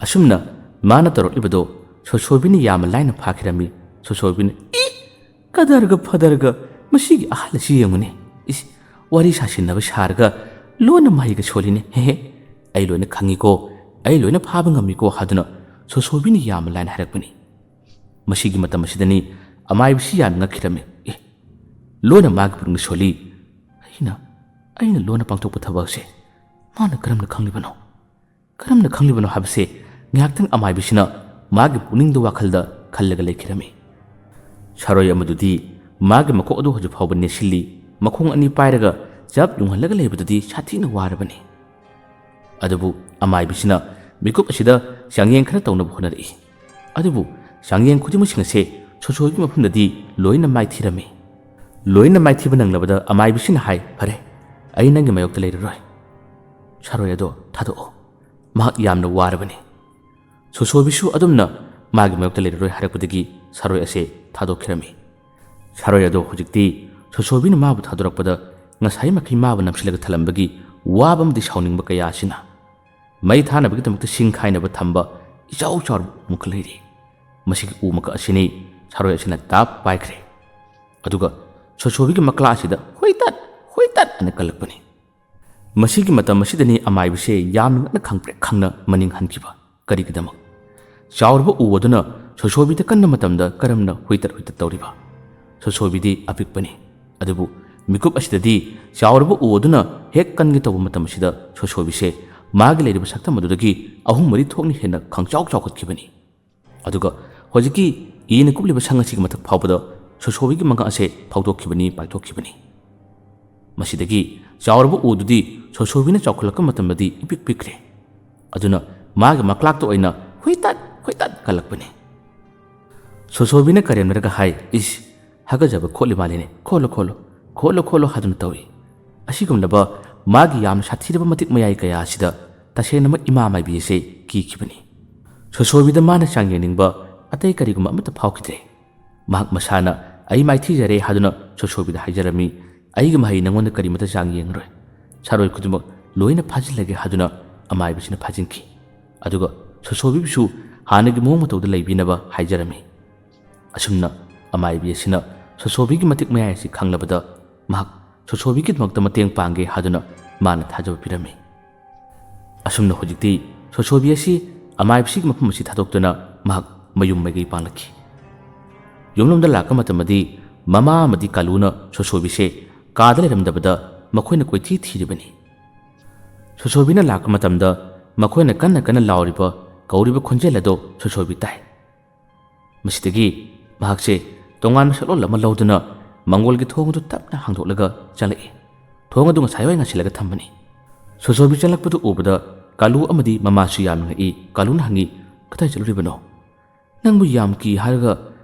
ꯑꯁꯨꯝꯅ ꯃꯥꯅ ꯇꯧꯔꯛꯂꯤꯕꯗꯣ ꯁꯣꯁꯣꯕꯤꯅ ꯌꯥꯝꯅ ꯂꯥꯏꯅ ꯐꯥꯈꯤꯔꯝꯃꯤ꯫ ꯁꯣꯁꯣꯕꯤꯅ, "ꯏ! ꯀꯗꯔꯒ ꯐꯗꯔꯒ ꯃꯁꯤꯒꯤ ꯑꯍꯜ ꯑꯁꯤ ꯌꯦꯡꯉꯨꯅꯦ꯫ ꯏꯁ, ꯋꯥꯔꯤ ꯁꯥꯁꯤꯟꯅꯕ ꯁꯥꯔꯒ ꯂꯣꯟꯅ ꯃꯍꯩꯒ ꯁꯣꯜꯂꯤꯅꯦ꯫ ꯍꯦꯍꯦ, ꯑꯩ ꯂꯣꯏꯅ ꯈꯪꯉꯤꯀꯣ, ꯑꯩ ꯂꯣꯏꯅ ꯐꯥꯕ ꯉꯝꯃꯤꯀꯣ" ꯍꯥꯏꯗꯨꯅ ꯁꯣꯁꯣꯕꯤꯅ ꯌꯥꯝꯅ ꯂꯥꯏꯅ ꯍꯥꯏꯔꯛꯄꯅꯤ꯫ ꯃꯁꯤꯒꯤ ꯃꯇꯝ ꯑꯁꯤꯗꯅꯤ ꯑꯃꯥꯏꯕꯤꯁꯤ ꯌꯥꯝꯅ ꯉꯛꯈꯤꯔꯝꯃꯤ꯫ "ꯑꯦ, ꯂꯣꯟꯅ ꯃꯥꯒꯤ ꯄꯨꯛꯅꯤꯡꯗ ꯁꯣꯜꯂꯤ꯫ ꯑꯩꯅ, ꯑꯩꯅ ꯂꯣꯟꯅ ꯄꯥꯡꯊꯣꯛꯄ ꯊꯕꯛ ꯑꯁꯦ ꯃꯥꯅ ꯀꯔꯝꯅ ꯈꯪꯂꯤꯕꯅꯣ? ꯀꯔꯝꯅ ꯈꯪꯂꯤꯕꯅꯣ?" ꯍꯥꯏꯕꯁꯦ ꯉꯥꯏꯍꯥꯛꯇꯪ ꯑꯃꯥꯏꯕꯤꯁꯤꯅ ꯃꯥꯒꯤ ꯄꯨꯛꯅꯤꯡꯗ ꯋꯥꯈꯜꯗ ꯈꯜꯂꯒ ꯂꯩꯈꯤꯔꯝꯃꯤ꯫ ꯁꯥꯔꯣꯏ ꯑꯃꯗꯨꯗꯤ ꯃꯥꯒꯤ ꯃꯀꯣꯛ ꯑꯗꯨ ꯍꯧꯖꯤꯛ ꯐꯥꯎꯕ ꯅꯦꯠꯁꯤꯜꯂꯤ꯫ ꯃꯈꯣꯡ ꯑꯅꯤ ꯄꯥꯏꯔꯒ ꯆꯞ ꯌꯨꯡꯍꯜꯂꯒ ꯂꯩꯕꯗꯨꯗꯤ ꯁꯥꯊꯤꯅ ꯋꯥꯔꯕꯅꯤ꯫ ꯑꯗꯨꯕꯨ ꯑꯃꯥꯏꯕꯤꯁꯤꯅ ꯃꯤꯀꯨꯞ ꯑꯁꯤꯗ ꯆꯥꯡꯌꯦꯡ ꯈꯔ ꯇꯧꯅꯕ ꯍꯣꯠꯅꯔꯛꯏ꯫ ꯑꯗꯨꯕꯨ ꯆꯥꯡꯌꯦꯡ ꯈꯨꯗꯤꯡꯃꯛꯁꯤꯡ ꯑꯁꯦ ꯁꯣꯁꯣꯒꯤ ꯃꯐꯝꯗꯗꯤ ꯂꯣꯏꯅ ꯃꯥꯏꯊꯤꯔꯝꯃꯤ꯫ ꯂꯣꯏꯅ ꯃꯥꯏꯊꯤꯕ ꯅꯪꯂꯕꯗ ꯑꯃꯥꯏꯕꯤꯁꯤꯅ ꯍꯥꯏ, "ꯐꯔꯦ, ꯑꯩ ꯅꯪꯒꯤ ꯃꯥꯌꯣꯛꯇ ꯂꯩꯔꯔꯣꯏ꯫ ꯁꯥꯔꯣꯏ ꯑꯗꯣ ꯊꯥꯗꯣꯛꯑꯣ꯫ ꯃꯍꯥꯛ ꯌꯥꯝꯅ ꯋꯥꯔꯕꯅꯤ꯫" ꯁꯣꯁꯣꯕꯤꯁꯨ ꯑꯗꯨꯝꯅ ꯃꯥꯒꯤ ꯃꯥꯌꯣꯛꯇ ꯂꯩꯔꯔꯣꯏ ꯍꯥꯏꯔꯛꯄꯗꯒꯤ ꯁꯥꯔꯣꯏ ꯑꯁꯦ ꯊꯥꯗꯣꯛꯈꯤꯔꯝꯃꯤ꯫ ꯁꯥꯔꯣꯏ ꯑꯗꯣ ꯍꯧꯖꯤꯛꯇꯤ ꯁꯣꯁꯣꯕꯤꯅ ꯃꯥꯕꯨ ꯊꯥꯗꯣꯔꯛꯄꯗ ꯉꯁꯥꯏ ꯃꯈꯩ ꯃꯥꯕꯨ ꯅꯝꯁꯤꯜꯂꯒ ꯊꯜꯂꯝꯕꯒꯤ ꯋꯥꯕ ꯑꯃꯗꯤ ꯁꯥꯎꯅꯤꯡꯕ ꯀꯌꯥ ꯑꯁꯤꯅ ꯃꯩ ꯊꯥꯅꯕꯒꯤꯗꯃꯛꯇ ꯁꯤꯡ ꯈꯥꯏꯅꯕ ꯊꯝꯕ ꯏꯆꯥꯎ ꯆꯥꯎꯔꯕ ꯎ ꯃꯀꯛ ꯂꯩꯔꯤ꯫ ꯃꯁꯤꯒꯤ ꯎ ꯃꯀꯛ ꯑꯁꯤꯅꯤ ꯁꯥꯔꯣꯏ ꯑꯁꯤꯅ ꯇꯥꯞ ꯄꯥꯏꯈ꯭ꯔꯦ꯫ ꯑꯗꯨꯒ ꯁꯣꯁꯣꯕꯤꯒꯤ ꯃꯀ꯭ꯂꯥ ꯑꯁꯤꯗ "ꯍꯨꯏꯇꯠ! ꯍꯨꯏꯇꯠ!" ꯑꯅ ꯀꯜꯂꯛꯄꯅꯤ꯫ ꯃꯁꯤꯒꯤ ꯃꯇꯝ ꯑꯁꯤꯗꯅꯤ ꯑꯃꯥꯏꯕꯤꯁꯦ ꯌꯥꯝꯅ ꯉꯛꯅ ꯈꯪꯄ꯭ꯔꯦꯛ ꯈꯪꯅ ꯃꯅꯤꯡ ꯍꯟꯈꯤꯕ꯫ ꯀꯔꯤꯒꯤꯗꯃꯛ? ꯆꯥꯎꯔꯕ ꯎ ꯑꯗꯨꯅ ꯁꯣꯁꯣꯕꯤꯗ ꯀꯟꯕ ꯃꯇꯝꯗ ꯀꯔꯝꯅ ꯍꯨꯏꯇꯠ ꯍꯨꯏꯇꯠ ꯇꯧꯔꯤꯕ? ꯁꯣꯁꯣꯕꯤꯗꯤ ꯑꯄꯤꯛꯄꯅꯤ꯫ ꯑꯗꯨꯕꯨ ꯃꯤꯀꯨꯞ ꯑꯁꯤꯗꯗꯤ ꯆꯥꯎꯔꯕ ꯎ ꯑꯗꯨꯅ ꯍꯦꯛ ꯀꯟꯒꯦ ꯇꯧꯕ ꯃꯇꯝ ꯑꯁꯤꯗ ꯁꯣꯁꯣꯕꯤꯁꯦ ꯃꯥꯒꯤ ꯂꯩꯔꯤꯕ ꯁꯛꯇꯝ ꯑꯗꯨꯗꯒꯤ ꯑꯍꯨꯝ ꯃꯔꯤ ꯊꯣꯛꯅ ꯍꯦꯟꯅ ꯈꯪꯆꯥꯎ ꯆꯥꯎꯈꯠꯈꯤꯕꯅꯤ꯫ ꯑꯗꯨꯒ ꯍꯧꯖꯤꯛꯀꯤ ꯏꯅ ꯀꯨꯞꯂꯤꯕ ꯁꯪ ꯑꯁꯤꯒꯤ ꯃꯊꯛ ꯐꯥꯎꯕꯗ ꯁꯣꯁꯣꯕꯤꯒꯤ ꯃꯉꯛ ꯑꯁꯦ ꯐꯥꯎꯗꯣꯛꯈꯤꯕꯅꯤ, ꯄꯥꯏꯊꯣꯛꯈꯤꯕꯅꯤ꯫ ꯃꯁꯤꯗꯒꯤ ꯆꯥꯎꯔꯕ ꯎꯗꯨꯗꯤ ꯁꯣꯁꯣꯕꯤꯅ ꯆꯥꯎꯈꯠꯂꯛꯄ ꯃꯇꯝꯗꯗꯤ ꯏꯄꯤꯛ ꯄꯤꯛꯈ꯭ꯔꯦ꯫ ꯑꯗꯨꯅ ꯃꯥꯒꯤ ꯃꯀ꯭ꯂꯥꯛꯇ ꯑꯣꯏꯅ ꯍꯨꯏꯇꯠ ꯍꯨꯏꯇꯠ ꯀꯜꯂꯛꯄꯅꯤ꯫ ꯁꯣꯁꯣꯕꯤꯅ ꯀꯔꯦꯝꯅꯔꯒ ꯍꯥꯏ, "ꯏꯁ, ꯍꯥꯒꯠꯆꯕ ꯈꯣꯠꯂꯤ ꯃꯥꯜꯂꯤꯅꯦ, ꯈꯣꯠꯂꯣ ꯈꯣꯠꯂꯣ, ꯈꯣꯠꯂꯣ ꯈꯣꯠꯂꯣ" ꯍꯥꯏꯗꯨꯅ ꯇꯧꯏ꯫ ꯑꯁꯤꯒꯨꯝꯂꯕ ꯃꯥꯒꯤ ꯌꯥꯝꯅ ꯁꯥꯊꯤꯔꯕ ꯃꯇꯤꯛ ꯃꯌꯥꯏ ꯀꯌꯥ ꯑꯁꯤꯗ ꯇꯁꯦꯡꯅꯃꯛ ꯏꯃꯥ ꯃꯥꯏꯕꯤ ꯑꯁꯤ ꯀꯤꯈꯤꯕꯅꯤ꯫ ꯁꯣꯁꯣꯕꯤꯗ ꯃꯥꯅ ꯆꯥꯡ ꯌꯦꯡꯅꯤꯡꯕ ꯑꯇꯩ ꯀꯔꯤꯒꯨꯝꯕ ꯑꯃꯠꯇ ꯐꯥꯎꯈꯤꯗ꯭ꯔꯦ꯫ ꯃꯍꯥꯛ ꯃꯁꯥꯅ "ꯑꯩ ꯃꯥꯏꯊꯤꯖꯔꯦ" ꯍꯥꯏꯗꯨꯅ ꯁꯣꯁꯣꯕꯤꯗ ꯍꯥꯏꯖꯔꯝꯃꯤ꯫ "ꯑꯩꯒꯤ ꯃꯍꯩ ꯅꯉꯣꯟꯗ ꯀꯔꯤꯃꯠꯇ ꯆꯥꯡ ꯌꯦꯡꯉꯔꯣꯏ꯫ ꯁꯥꯔꯣꯏ ꯈꯨꯗꯤꯡꯃꯛ ꯂꯣꯏꯅ ꯐꯥꯖꯤꯜꯂꯒꯦ" ꯍꯥꯏꯗꯨꯅ ꯑꯃꯥꯏꯕꯁꯤꯅ ꯐꯥꯖꯤꯟꯈꯤ꯫ ꯑꯗꯨꯒ ꯁꯣꯁꯣꯕꯤꯕꯨꯁꯨ ꯍꯥꯟꯅꯒꯤ ꯃꯑꯣꯡ ꯃꯇꯧꯗ ꯂꯩꯕꯤꯅꯕ ꯍꯥꯏꯖꯔꯝꯃꯤ꯫ ꯑꯁꯨꯝꯅ ꯑꯃꯥꯏꯕꯤ ꯑꯁꯤꯅ ꯁꯣꯁꯣꯕꯤꯒꯤ ꯃꯇꯤꯛ ꯃꯌꯥꯏ ꯑꯁꯤ ꯈꯪꯂꯕꯗ ꯃꯍꯥꯛ ꯁꯣꯁꯣꯕꯤꯒꯤꯗꯃꯛꯇ ꯃꯇꯦꯡ ꯄꯥꯡꯒꯦ ꯍꯥꯏꯗꯨꯅ ꯃꯥꯅ ꯊꯥꯖꯕ ꯄꯤꯔꯝꯃꯤ꯫ ꯑꯁꯨꯝꯅ ꯍꯧꯖꯤꯛꯇꯤ ꯁꯣꯁꯣꯕꯤ ꯑꯁꯤ ꯑꯃꯥꯏꯕꯁꯤꯒꯤ ꯃꯐꯝ ꯑꯁꯤ ꯊꯥꯗꯣꯛꯇꯨꯅ ꯃꯍꯥꯛ ꯃꯌꯨꯝ ꯃꯥꯏꯀꯩ ꯄꯥꯡꯂꯛꯈꯤ꯫ ꯌꯨꯝꯂꯣꯝꯗ ꯂꯥꯛꯄ ꯃꯇꯝꯗꯗꯤ ꯃꯃꯥ ꯑꯃꯗꯤ ꯀꯥꯂꯨꯅ ꯁꯣꯁꯣꯕꯤꯁꯦ ꯀꯥꯗ ꯂꯩꯔꯝꯗꯕꯗ ꯃꯈꯣꯏꯅ ꯀꯣꯏꯊꯤ ꯊꯤꯔꯤꯕꯅꯤ꯫ ꯁꯣꯁꯣꯕꯤꯅ ꯂꯥꯛꯄ ꯃꯇꯝꯗ ꯃꯈꯣꯏꯅ ꯀꯟꯅ ꯀꯟꯅ ꯂꯥꯎꯔꯤꯕ, ꯀꯧꯔꯤꯕ ꯈꯣꯟꯖꯦꯜ ꯑꯗꯣ ꯁꯣꯁꯣꯕꯤ ꯇꯥꯏ꯫ ꯃꯁꯤꯗꯒꯤ ꯃꯍꯥꯛꯁꯦ ꯇꯣꯉꯥꯟꯕ ꯁꯛꯂꯣꯟ ꯑꯃ ꯂꯧꯗꯨꯅ ꯃꯪꯒꯣꯜꯒꯤ ꯊꯣꯡ ꯑꯗꯨ ꯇꯞꯅ ꯍꯥꯡꯗꯣꯛꯂꯒ ꯆꯪꯂꯛꯏ꯫ ꯊꯣꯡ ꯑꯗꯨ ꯉꯁꯥꯏꯋꯥꯏ ꯉꯁꯤꯜꯂꯒ ꯊꯝꯕꯅꯤ꯫ ꯁꯣꯁꯣꯕꯤ ꯆꯪꯂꯛꯄꯗꯨ ꯎꯕꯗ ꯀꯥꯂꯨ ꯑꯃꯗꯤ ꯃꯃꯥꯁꯨ ꯌꯥꯝꯅ ꯉꯛꯏ꯫ ꯀꯥꯂꯨꯅ ꯍꯪꯉꯤ, "ꯀꯗꯥꯏ ꯆꯠꯂꯨꯔꯤꯕꯅꯣ? ꯅꯪꯕꯨ ꯌꯥꯝ ꯀꯤ ꯍꯥꯏꯔꯒ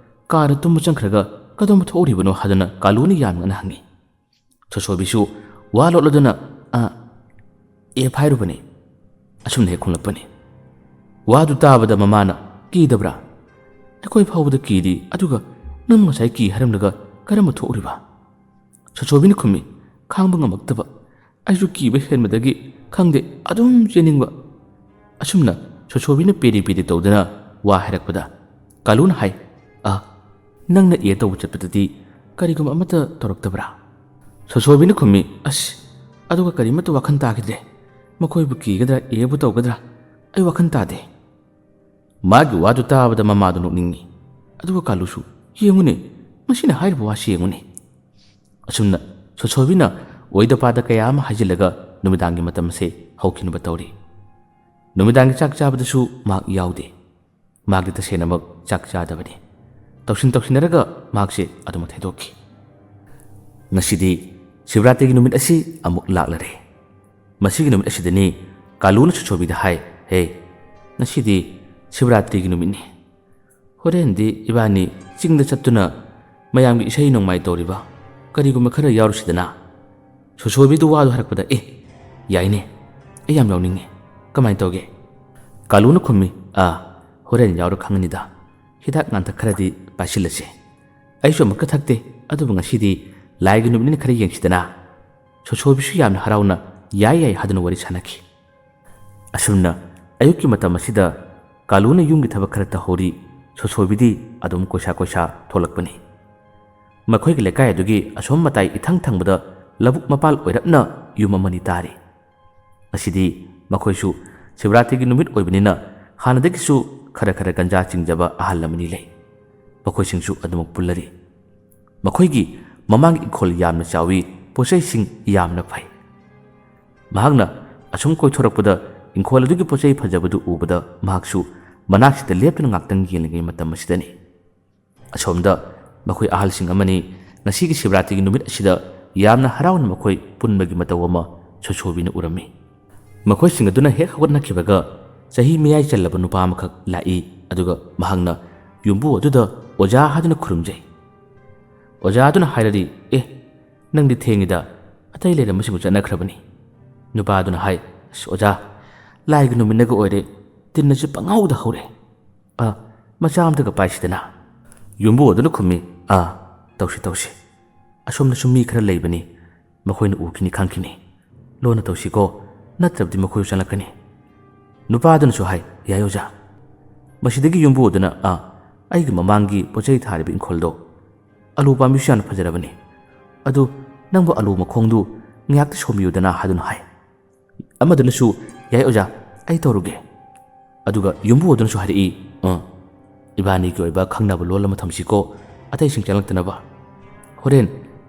ꯀꯥꯗ ꯇꯨꯝꯕ ꯆꯪꯈ꯭ꯔꯒ ꯀꯗꯣꯝꯕ ꯊꯣꯛꯎꯔꯤꯕꯅꯣ?" ꯍꯥꯏꯗꯨꯅ ꯀꯥꯂꯨꯅ ꯌꯥꯝ ꯉꯛꯅ ꯍꯪꯉꯤ꯫ ꯁꯣꯁꯣꯕꯤꯁꯨ ꯋꯥ ꯂꯣꯠꯂꯗꯨꯅ, "ꯑ, ꯑꯦꯞ ꯍꯥꯏꯔꯨꯕꯅꯤ" ꯑꯁꯨꯝꯅ ꯍꯦꯛ ꯈꯨꯝꯂꯛꯄꯅꯤ꯫ ꯋꯥꯗꯨ ꯇꯥꯕꯗ ꯃꯃꯥꯅ, "ꯀꯤꯗꯕ꯭ꯔꯥ? ꯑꯩꯈꯣꯏ ꯐꯥꯎꯕꯗ ꯀꯤꯗꯤ, ꯑꯗꯨꯒ ꯅꯪ ꯉꯁꯥꯏ ꯀꯤ ꯍꯥꯏꯔꯝꯂꯒ ꯀꯔꯝꯕ ꯊꯣꯛꯎꯔꯤꯕ?" ꯁꯣꯁꯣꯕꯤꯅ ꯈꯨꯝꯃꯤ, ꯈꯥꯡꯕ ꯉꯝꯃꯛꯇꯕ꯫ ꯑꯩꯁꯨ ꯀꯤꯕ ꯍꯦꯟꯕꯗꯒꯤ ꯈꯪꯗꯦ, ꯑꯗꯨꯝ ꯆꯦꯟꯅꯤꯡꯕ꯫ ꯑꯁꯨꯝꯅ ꯁꯣꯁꯣꯕꯤꯅ ꯄꯦꯔꯤ ꯄꯦꯔꯤ ꯇꯧꯗꯨꯅ ꯋꯥ ꯍꯥꯏꯔꯛꯄꯗ ꯀꯥꯂꯨꯅ ꯍꯥꯏ, "ꯑ, ꯅꯪꯅ ꯑꯦ ꯇꯧꯕ ꯆꯠꯄꯗꯗꯤ ꯀꯔꯤꯒꯨꯝꯕ ꯑꯃꯠꯇ ꯇꯧꯔꯛꯇꯕ꯭ꯔꯥ?" ꯁꯣꯁꯣꯕꯤꯅ ꯈꯨꯝꯃꯤ, "ꯑꯁ, ꯑꯗꯨꯒ ꯀꯔꯤꯃꯠꯇ ꯋꯥꯈꯜ ꯇꯥꯈꯤꯗ꯭ꯔꯦ꯫ ꯃꯈꯣꯏꯕꯨ ꯀꯤꯒꯗ꯭ꯔꯥ, ꯑꯦꯕꯨ ꯇꯧꯒꯗ꯭ꯔꯥ, ꯑꯩ ꯋꯥꯈꯜ ꯇꯥꯗꯦ"꯫ ꯃꯥꯒꯤ ꯋꯥꯗꯨ ꯇꯥꯕꯗ ꯃꯃꯥꯗꯨ ꯅꯣꯛꯅꯤꯡꯉꯤ꯫ ꯑꯗꯨꯒ ꯀꯥꯂꯨꯁꯨ, "ꯌꯦꯡꯉꯨꯅꯦ, ꯃꯁꯤꯅ ꯍꯥꯏꯔꯤꯕ ꯋꯥꯁꯤ ꯌꯦꯡꯉꯨꯅꯦ"꯫ ꯑꯁꯨꯝꯅ ꯁꯣꯁꯣꯕꯤꯅ ꯑꯣꯏꯗ ꯄꯥꯗ ꯀꯌꯥ ꯑꯃ ꯍꯥꯏꯖꯤꯜꯂꯒ ꯅꯨꯃꯤꯗꯥꯡꯒꯤ ꯃꯇꯝ ꯑꯁꯦ ꯍꯧꯈꯤꯅꯕ ꯇꯧꯔꯤ꯫ ꯅꯨꯃꯤꯗꯥꯡꯒꯤ ꯆꯥꯛ ꯆꯥꯕꯗꯁꯨ ꯃꯍꯥꯛ ꯌꯥꯎꯗꯦ꯫ ꯃꯍꯥꯛꯇꯤ ꯇꯁꯦꯡꯅꯃꯛ ꯆꯥꯛ ꯆꯥꯗꯕꯅꯤ꯫ ꯇꯧꯁꯤꯟ ꯇꯧꯁꯤꯟꯅꯔꯒ ꯃꯍꯥꯛꯁꯦ ꯑꯗꯨꯃꯛ ꯊꯦꯡꯗꯣꯛꯈꯤ꯫ ꯉꯁꯤꯗꯤ ꯁꯤꯕꯔꯥꯇ꯭ꯔꯤꯒꯤ ꯅꯨꯃꯤꯠ ꯑꯁꯤ ꯑꯃꯨꯛ ꯂꯥꯛꯂꯔꯦ꯫ ꯃꯁꯤꯒꯤ ꯅꯨꯃꯤꯠ ꯑꯁꯤꯗꯅꯤ ꯀꯥꯂꯨꯅ ꯁꯣꯁꯣꯕꯤꯗ ꯍꯥꯏ, "ꯍꯦ, ꯉꯁꯤꯗꯤ ꯁꯤꯕꯔꯥꯇ꯭ꯔꯤꯒꯤ ꯅꯨꯃꯤꯠꯅꯤ꯫ "ꯍꯣꯔꯦꯟꯗꯤ ꯏꯕꯥꯅꯤ ꯆꯤꯡꯗ ꯆꯠꯇꯨꯅ ꯃꯌꯥꯝꯒꯤ ꯏꯁꯩ ꯅꯣꯡꯃꯥꯏ ꯇꯧꯔꯤꯕ ꯀꯔꯤꯒꯨꯝꯕ ꯈꯔ ꯌꯥꯎꯔꯨꯁꯤꯗꯅ?" ꯁꯣꯁꯣꯕꯤꯗꯨ ꯋꯥꯗꯨ ꯍꯥꯏꯔꯛꯄꯗ, "ꯑꯦ, ꯌꯥꯏꯅꯦ, ꯑꯩ ꯌꯥꯝ ꯌꯥꯎꯅꯤꯡꯉꯦ꯫ ꯀꯃꯥꯏꯅ ꯇꯧꯒꯦ?" ꯀꯥꯂꯨꯅ ꯈꯨꯝꯃꯤ, "ꯑꯥ, ꯍꯣꯔꯦꯟ ꯌꯥꯎꯔ ꯈꯪꯉꯅꯤꯗ꯫ ꯍꯤꯗꯥꯛ ꯂꯥꯡꯊꯛ ꯈꯔꯗꯤ ꯄꯥꯏꯁꯤꯜꯂꯁꯦ꯫ ꯑꯩꯁꯨ ꯑꯃꯨꯛꯀ ꯊꯛꯇꯦ, ꯑꯗꯨꯕꯨ ꯉꯁꯤꯗꯤ ꯂꯥꯏꯒꯤ ꯅꯨꯃꯤꯠꯅꯤꯅ ꯈꯔ ꯌꯦꯡꯁꯤꯗꯅ?" ꯁꯣꯁꯣꯕꯤꯁꯨ ꯌꯥꯝꯅ ꯍꯔꯥꯎꯅ "ꯌꯥꯏ ꯌꯥꯏ" ꯍꯥꯏꯗꯨꯅ ꯋꯥꯔꯤ ꯁꯥꯟꯅꯈꯤ꯫ ꯑꯁꯨꯝꯅ ꯑꯌꯨꯛꯀꯤ ꯃꯇꯝ ꯑꯁꯤꯗ ꯀꯥꯂꯨꯅ ꯌꯨꯝꯒꯤ ꯊꯕꯛ ꯈꯔ ꯇꯧꯍꯧꯔꯤ, ꯁꯣꯁꯣꯕꯤꯗꯤ ꯑꯗꯨꯝ ꯀꯣꯏꯁꯥ ꯀꯣꯏꯁꯥ ꯊꯣꯛꯂꯛꯄꯅꯤ꯫ ꯃꯈꯣꯏꯒꯤ ꯂꯩꯀꯥꯏ ꯑꯗꯨꯒꯤ ꯑꯁꯣꯝ ꯃꯇꯥꯏ ꯏꯊꯪ ꯊꯪꯕꯗ ꯂꯧꯕꯨꯛ ꯃꯄꯥꯜ ꯑꯣꯏꯔꯞꯅ ꯌꯨꯝ ꯑꯃꯅꯤ ꯇꯥꯔꯤ꯫ ꯉꯁꯤꯗꯤ ꯃꯈꯣꯏꯁꯨ ꯁꯤꯕꯔꯥꯇ꯭ꯔꯤꯒꯤ ꯅꯨꯃꯤꯠ ꯑꯣꯏꯕꯅꯤꯅ ꯍꯥꯟꯅꯗꯒꯤꯁꯨ ꯈꯔ ꯈꯔ ꯒꯟꯖꯥ ꯆꯤꯡꯖꯕ ꯑꯍꯜ ꯑꯃꯅꯤ ꯂꯩ꯫ ꯃꯈꯣꯏꯁꯤꯡꯁꯨ ꯑꯗꯨꯃꯛ ꯄꯨꯜꯂꯔꯤ꯫ ꯃꯈꯣꯏꯒꯤ ꯃꯃꯥꯡꯒꯤ ꯏꯪꯈꯣꯜ ꯌꯥꯝꯅ ꯆꯥꯎꯏ, ꯄꯣꯠꯆꯩꯁꯤꯡ ꯌꯥꯝꯅ ꯐꯩ꯫ ꯃꯍꯥꯛꯅ ꯑꯁꯨꯝ ꯀꯣꯏꯊꯣꯔꯛꯄꯗ ꯏꯪꯈꯣꯜ ꯑꯗꯨꯒꯤ ꯄꯣꯠꯆꯩ ꯐꯖꯕꯗꯨ ꯎꯕꯗ ꯃꯍꯥꯛꯁꯨ ꯃꯅꯥꯛꯁꯤꯗ ꯂꯦꯞꯇꯨꯅ ꯉꯥꯛꯇꯪ ꯌꯦꯡꯂꯤꯉꯩ ꯃꯇꯝ ꯑꯁꯤꯗꯅꯤ꯫ ꯑꯁꯣꯝꯗ ꯃꯈꯣꯏ ꯑꯍꯜꯁꯤꯡ ꯑꯃꯅꯤ ꯉꯁꯤꯒꯤ ꯁꯤꯕꯔꯥꯇ꯭ꯔꯤꯒꯤ ꯅꯨꯃꯤꯠ ꯑꯁꯤꯗ ꯌꯥꯝꯅ ꯍꯔꯥꯎꯅ ꯃꯈꯣꯏ ꯄꯨꯟꯕꯒꯤ ꯃꯇꯧ ꯑꯃ ꯁꯣꯁꯣꯕꯤꯅ ꯎꯔꯝꯃꯤ꯫ ꯃꯈꯣꯏꯁꯤꯡ ꯑꯗꯨꯅ ꯍꯦꯛ ꯍꯧꯒꯠꯅꯈꯤꯕꯒ ꯆꯍꯤ ꯃꯌꯥꯏ ꯆꯜꯂꯕ ꯅꯨꯄꯥ ꯑꯃꯈꯛ ꯂꯥꯛꯏ, ꯑꯗꯨꯒ ꯃꯍꯥꯛꯅ ꯌꯨꯝꯕꯨ ꯑꯗꯨꯗ "ꯑꯣꯖꯥ" ꯍꯥꯏꯗꯨꯅ ꯈꯨꯔꯨꯝꯖꯩ꯫ ꯑꯣꯖꯥ ꯑꯗꯨꯅ ꯍꯥꯏꯔꯗꯤ, "ꯑꯦ, ꯅꯪꯗꯤ ꯊꯦꯡꯉꯤꯗ, ꯑꯇꯩ ꯂꯩꯔꯝꯕꯁꯤꯡꯕꯨ ꯆꯠꯅꯈ꯭ꯔꯕꯅꯤ"꯫ ꯅꯨꯄꯥ ꯑꯗꯨꯅ ꯍꯥꯏ, "ꯑꯁ ꯑꯣꯖꯥ, ꯂꯥꯏꯒꯤ ꯅꯨꯃꯤꯠꯅꯒ ꯑꯣꯏꯔꯦ, ꯇꯤꯟꯅꯁꯨ ꯄꯪꯍꯧꯗ ꯍꯧꯔꯦ꯫ ꯑ, ꯃꯆꯥ ꯑꯝꯇꯒ ꯄꯥꯏꯁꯤꯗꯅ"꯫ ꯌꯨꯝꯕꯨ ꯑꯗꯨꯅ ꯈꯨꯝꯃꯤ, "ꯑꯥ, ꯇꯧꯁꯤ ꯇꯧꯁꯤ꯫ ꯑꯁꯣꯝꯗꯁꯨ ꯃꯤ ꯈꯔ ꯂꯩꯕꯅꯤ, ꯃꯈꯣꯏꯅ ꯎꯈꯤꯅꯤ ꯈꯪꯈꯤꯅꯤ꯫ ꯂꯣꯟꯅ ꯇꯧꯁꯤꯀꯣ, ꯅꯠꯇ꯭ꯔꯕꯗꯤ ꯃꯈꯣꯏꯁꯨ ꯆꯪꯂꯛꯀꯅꯤ"꯫ ꯅꯨꯄꯥ ꯑꯗꯨꯅꯁꯨ ꯍꯥꯏ, "ꯌꯥꯏ ꯑꯣꯖꯥ"꯫ ꯃꯁꯤꯗꯒꯤ ꯌꯨꯝꯕꯨ ꯑꯗꯨꯅ, "ꯑꯥ, ꯑꯩꯒꯤ ꯃꯃꯥꯡꯒꯤ ꯄꯣꯠ ꯆꯩ ꯊꯥꯔꯤꯕ ꯏꯪꯈꯣꯜꯗꯣ, ꯑꯂꯨ ꯄꯥꯝꯕꯤꯁꯨ ꯌꯥꯝꯅ ꯐꯖꯔꯕꯅꯤ꯫ ꯑꯗꯨ ꯅꯪꯕꯨ ꯑꯂꯨ ꯃꯈꯣꯡꯗꯨ ꯉꯥꯏꯍꯥꯛꯇ ꯁꯣꯝꯕꯤꯌꯨꯗꯅ" ꯍꯥꯏꯗꯨꯅ ꯍꯥꯏ꯫ ꯑꯃꯗꯨꯅꯁꯨ, "ꯌꯥꯏ ꯑꯣꯖꯥ, ꯑꯩ ꯇꯧꯔꯨꯒꯦ"꯫ ꯑꯗꯨꯒ ꯌꯨꯝꯕꯨ ꯑꯗꯨꯅꯁꯨ ꯍꯥꯏꯔꯛꯏ, "ꯑ, ꯏꯕꯥꯅꯤꯒꯤ ꯑꯣꯏꯕ ꯈꯪꯅꯕ ꯂꯣꯜ ꯑꯃ ꯊꯝꯁꯤꯀꯣ, ꯑꯇꯩꯁꯤꯡ ꯆꯪꯂꯛꯇꯅꯕ꯫ ꯍꯣꯔꯦꯟ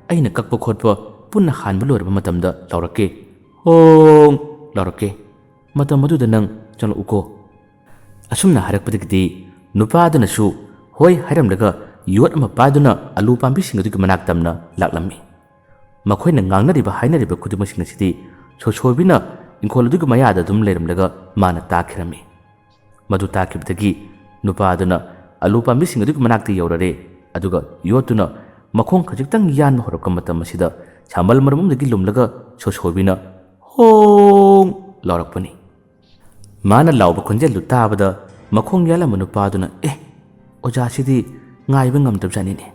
ꯑꯩꯅ ꯀꯛꯄ ꯈꯣꯠꯄ ꯄꯨꯟꯅ ꯍꯥꯟꯕ ꯂꯣꯏꯔꯕ ꯃꯇꯝꯗ ꯂꯥꯎꯔꯛꯀꯦ, ꯍꯣꯡ ꯂꯥꯎꯔꯛꯀꯦ꯫ ꯃꯇꯝ ꯑꯗꯨꯗ ꯅꯪ ꯆꯪꯂꯛꯎꯀꯣ"꯫ ꯑꯁꯨꯝꯅ ꯍꯥꯏꯔꯛꯄꯗꯒꯤꯗꯤ ꯅꯨꯄꯥ ꯑꯗꯨꯅꯁꯨ ꯍꯣꯏ ꯍꯥꯏꯔꯝꯂꯒ ꯌꯣꯠ ꯑꯃ ꯄꯥꯏꯗꯨꯅ ꯑꯂꯨ ꯄꯥꯝꯕꯤꯁꯤꯡ ꯑꯗꯨꯒꯤ ꯃꯅꯥꯛ ꯇꯝꯅ ꯂꯥꯛꯂꯝꯃꯤ꯫ ꯃꯈꯣꯏꯅ ꯉꯥꯡꯅꯔꯤꯕ ꯍꯥꯏꯅꯔꯤꯕ ꯈꯨꯗꯤꯡꯃꯛꯁꯤꯡ ꯑꯁꯤꯗꯤ ꯁꯣꯁꯣꯏꯕꯤꯅ ꯏꯪꯈꯣꯜ ꯑꯗꯨꯒꯤ ꯃꯌꯥꯗ ꯑꯗꯨꯝ ꯂꯩꯔꯝꯂꯒ ꯃꯥꯅ ꯇꯥꯈꯤꯔꯝꯃꯤ꯫ ꯃꯗꯨ ꯇꯥꯈꯤꯕꯗꯒꯤ ꯅꯨꯄꯥ ꯑꯗꯨꯅ ꯑꯂꯨ ꯄꯥꯝꯕꯤꯁꯤꯡ ꯑꯗꯨꯒꯤ ꯃꯅꯥꯛꯇ ꯌꯧꯔꯔꯦ꯫ ꯑꯗꯨꯒ ꯌꯣꯠꯇꯨꯅ ꯃꯈꯣꯡ ꯈꯖꯤꯛꯇꯪ ꯌꯥꯟꯕ ꯍꯧꯔꯛꯄ ꯃꯇꯝ ꯑꯁꯤꯗ ꯁꯝꯕꯜ ꯃꯔꯨꯝꯗꯒꯤ ꯂꯨꯝꯂꯒ ꯁꯣꯁꯣꯏꯕꯤꯅ "ꯍꯣꯡ" ꯂꯥꯎꯔꯛꯄꯅꯤ꯫ ꯃꯥꯅ ꯂꯥꯎꯕ ꯈꯣꯟꯖꯦꯜꯗꯨ ꯇꯥꯕꯗ ꯃꯈꯣꯡ ꯌꯥꯜꯂꯝꯕ ꯅꯨꯄꯥꯗꯨꯅ, "ꯑꯦ, ꯑꯣꯖꯥꯁꯤꯗꯤ ꯉꯥꯏꯕ ꯉꯝꯗꯕꯖꯥꯠꯅꯤꯅꯦ꯫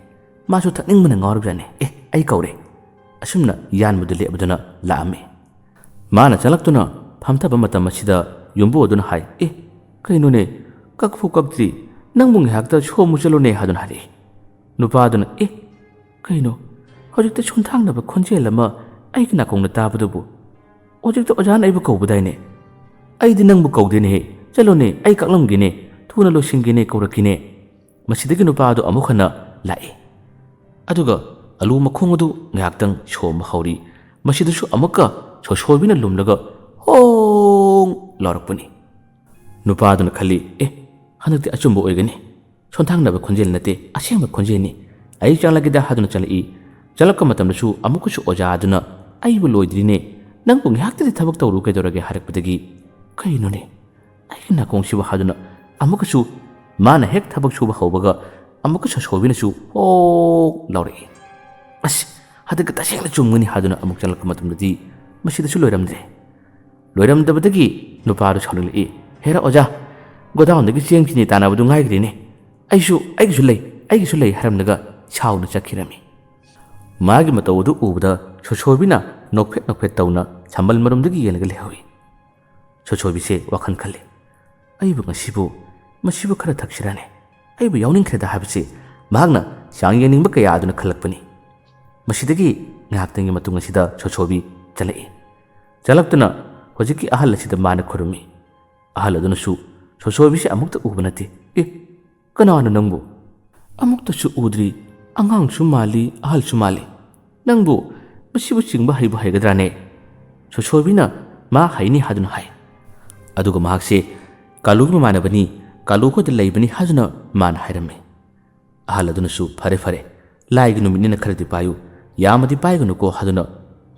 ꯃꯥꯁꯨ ꯊꯛꯅꯤꯡꯕꯅ ꯉꯥꯎꯔꯕꯖꯥꯠꯅꯤ꯫ ꯑꯦ, ꯑꯩ ꯀꯧꯔꯦ꯫" ꯑꯁꯨꯝꯅ ꯌꯥꯟꯕꯗꯨ ꯂꯦꯞꯄꯗꯨꯅ ꯂꯥꯛꯑꯝꯃꯤ꯫ ꯃꯥꯅ ꯆꯪꯂꯛꯇꯨꯅ ꯐꯝꯊꯕ ꯃꯇꯝ ꯑꯁꯤꯗ ꯌꯨꯝꯕꯨ ꯑꯗꯨꯅ ꯍꯥꯏ, "ꯑꯦ, ꯀꯩꯅꯣꯅꯦ, ꯀꯛꯐꯨ ꯀꯛꯇ꯭ꯔꯤ? ꯅꯪꯕꯨ ꯉꯥꯏꯍꯥꯛꯇ ꯁꯣꯝꯃꯨ ꯆꯠꯂꯨꯅꯦ" ꯍꯥꯏꯗꯨꯅ ꯍꯥꯏꯔꯛꯏ꯫ ꯅꯨꯄꯥꯗꯨꯅ, "ꯑꯦ, ꯀꯩꯅꯣ? ꯍꯧꯖꯤꯛꯇ ꯁꯣꯟꯊꯥꯡꯅꯕ ꯈꯣꯟꯖꯦꯜ ꯑꯃ ꯑꯩꯒꯤ ꯅꯥꯀꯣꯡꯗ ꯇꯥꯕꯗꯨꯕꯨ? ꯍꯧꯖꯤꯛꯇ ꯑꯣꯖꯥꯅ ꯑꯩꯕꯨ ꯀꯧꯕꯗꯥꯏꯅꯦ? ꯑꯩꯗꯤ ꯅꯪꯕꯨ ꯀꯧꯗꯦꯅꯦꯍꯦ꯫ ꯆꯠꯂꯣꯅꯦ, ꯑꯩ ꯀꯛꯂꯝꯒꯦꯅꯦ, ꯊꯨꯅ ꯂꯣꯏꯁꯤꯟꯒꯦꯅꯦ, ꯀꯧꯔꯛꯀꯦꯅꯦ꯫" ꯃꯁꯤꯗꯒꯤ ꯅꯨꯄꯥ ꯑꯗꯨ ꯑꯃꯨꯛ ꯍꯟꯅ ꯂꯥꯛꯏ꯫ ꯑꯗꯨꯒ ꯑꯂꯨ ꯃꯈꯣꯡ ꯑꯗꯨ ꯉꯥꯏꯍꯥꯛꯇꯪ ꯁꯣꯝꯕ ꯍꯧꯔꯤ꯫ ꯃꯁꯤꯗꯁꯨ ꯑꯃꯨꯛꯀ ꯁꯣꯁꯣꯏꯕꯤꯅ ꯂꯨꯝꯂꯒ "ꯍꯣꯡ" ꯂꯥꯎꯔꯛꯄꯅꯤ꯫ ꯅꯨꯄꯥꯗꯨꯅ ꯈꯜꯂꯤ, "ꯑꯦ, ꯍꯟꯗꯛꯇꯤ ꯑꯆꯨꯝꯕ ꯑꯣꯏꯒꯅꯤ꯫ ꯁꯣꯟꯊꯥꯡꯅꯕ ꯈꯣꯟꯖꯦꯜ ꯅꯠꯇꯦ, ꯑꯁꯦꯡꯕ ꯈꯣꯟꯖꯦꯜꯅꯤ꯫ ꯑꯩ ꯆꯪꯂꯒꯦꯗ" ꯍꯥꯏꯗꯨꯅ ꯆꯪꯂꯛꯏ꯫ ꯆꯪꯂꯛꯄ ꯃꯇꯝꯗꯁꯨ ꯑꯃꯨꯛꯀꯁꯨ ꯑꯣꯖꯥ ꯑꯗꯨꯅ "ꯑꯩꯕꯨ ꯂꯣꯏꯗ꯭ꯔꯤꯅꯦ, ꯅꯪꯕꯨ ꯉꯥꯏꯍꯥꯛꯇꯗꯤ ꯊꯕꯛ ꯇꯧꯔꯨ ꯀꯩꯗꯧꯔꯒꯦ" ꯍꯥꯏꯔꯛꯄꯗꯒꯤ, "ꯀꯩꯅꯣꯅꯦ, ꯑꯩꯒꯤ ꯅꯥꯀꯣꯡꯁꯤꯕꯨ" ꯍꯥꯏꯗꯨꯅ ꯑꯃꯨꯛꯀꯁꯨ ꯃꯥꯅ ꯍꯦꯛ ꯊꯕꯛ ꯁꯨꯕ ꯍꯧꯕꯒ ꯑꯃꯨꯛꯀꯁꯨ ꯁꯣꯏꯕꯤꯅꯁꯨ "ꯍꯣꯛ" ꯂꯥꯎꯔꯛꯏ꯫ "ꯑꯁ, ꯍꯟꯗꯛꯇꯤ ꯇꯁꯦꯡꯅ ꯆꯨꯝꯒꯅꯤ" ꯍꯥꯏꯗꯨꯅ ꯑꯃꯨꯛ ꯆꯪꯂꯛꯄ ꯃꯇꯝꯗꯗꯤ ꯃꯁꯤꯗꯁꯨ ꯂꯣꯏꯔꯝꯗ꯭ꯔꯦ꯫ ꯂꯣꯏꯔꯝꯗꯕꯗꯒꯤ ꯅꯨꯄꯥꯗꯨ ꯁꯥꯎꯅꯤꯡꯂꯛꯏ꯫ "ꯍꯦꯔꯥ ꯑꯣꯖꯥ, ꯒꯣꯗꯥꯎꯟꯗꯒꯤ ꯆꯦꯡ ꯆꯤꯅꯤ ꯇꯥꯅꯕꯗꯨ ꯉꯥꯏꯈ꯭ꯔꯤꯅꯦ꯫ ꯑꯩꯁꯨ, ꯑꯩꯒꯤꯁꯨ ꯂꯩ, ꯑꯩꯒꯤꯁꯨ ꯂꯩ" ꯍꯥꯏꯔꯝꯂꯒ ꯁꯥꯎꯅ ꯆꯠꯈꯤꯔꯝꯃꯤ꯫ ꯃꯥꯒꯤ ꯃꯇꯧ ꯑꯗꯨ ꯎꯕꯗ ꯁꯣꯁꯣꯏꯕꯤꯅ ꯅꯣꯛꯐꯦꯠ ꯅꯣꯛꯐꯦꯠ ꯇꯧꯅ ꯁꯝꯕꯜ ꯃꯔꯨꯝꯗꯒꯤ ꯌꯦꯡꯂꯒ ꯂꯩꯍꯧꯏ꯫ ꯁꯣꯁꯣꯏꯕꯤꯁꯦ ꯋꯥꯈꯜ ꯈꯜꯂꯤ, "ꯑꯩꯕꯨ ꯉꯁꯤꯕꯨ, ꯃꯁꯤꯕꯨ ꯈꯔ ꯊꯛꯁꯤꯔꯥꯅꯦ? ꯑꯩꯕꯨ ꯌꯥꯎꯅꯤꯡꯈ꯭ꯔꯦꯗ" ꯍꯥꯏꯕꯁꯤ ꯃꯍꯥꯛꯅ ꯆꯥꯡ ꯌꯦꯡꯅꯤꯡꯕ ꯀꯌꯥ ꯑꯗꯨꯅ ꯈꯜꯂꯛꯄꯅꯤ꯫ ꯃꯁꯤꯗꯒꯤ ꯉꯥꯏꯍꯥꯛꯇꯪꯒꯤ ꯃꯇꯨꯡ ꯑꯁꯤꯗ ꯁꯣꯁꯣꯏꯕꯤ ꯆꯠꯂꯛꯏ꯫ ꯆꯠꯂꯛꯇꯨꯅ ꯍꯧꯖꯤꯛꯀꯤ ꯑꯍꯜ ꯑꯁꯤꯗ ꯃꯥꯅ ꯈꯨꯔꯨꯝꯃꯤ꯫ ꯑꯍꯜ ꯑꯗꯨꯅꯁꯨ ꯁꯣꯁꯣꯏꯕꯤꯁꯦ ꯑꯃꯨꯛꯇ ꯎꯕ ꯅꯠꯇꯦ꯫ "ꯑꯦ, ꯀꯅꯥꯅꯣ ꯅꯪꯕꯨ? ꯑꯃꯨꯛꯇꯁꯨ ꯎꯗ꯭ꯔꯤ꯫ ꯑꯉꯥꯡꯁꯨ ꯃꯥꯜꯂꯤ, ꯑꯍꯜꯁꯨ ꯃꯥꯜꯂꯤ꯫ ꯅꯪꯕꯨ ꯃꯁꯤꯕꯨ ꯆꯤꯡꯕ ꯍꯩꯕꯨ ꯍꯩꯒꯗ꯭ꯔꯥꯅꯦ?" ꯁꯣꯁꯣꯏꯕꯤꯅ ꯃꯥ ꯍꯩꯅꯤ ꯍꯥꯏꯗꯨꯅ ꯍꯥꯏ꯫ ꯑꯗꯨꯒ ꯃꯍꯥꯛꯁꯦ ꯀꯥꯂꯨꯒꯤ ꯃꯃꯥꯟꯅꯕꯅꯤ, ꯀꯥꯂꯨ ꯈꯣꯏꯗ ꯂꯩꯕꯅꯤ ꯍꯥꯏꯗꯨꯅ ꯃꯥꯅ ꯍꯥꯏꯔꯝꯃꯤ꯫ ꯑꯍꯜ ꯑꯗꯨꯅꯁꯨ, "ꯐꯔꯦ, ꯐꯔꯦ, ꯂꯥꯏꯒꯤ ꯅꯨꯃꯤꯠꯅꯤꯅ ꯈꯔꯗꯤ ꯄꯥꯏꯌꯨ, ꯌꯥꯝꯅꯗꯤ ꯄꯥꯏꯒꯅꯨꯀꯣ" ꯍꯥꯏꯗꯨꯅ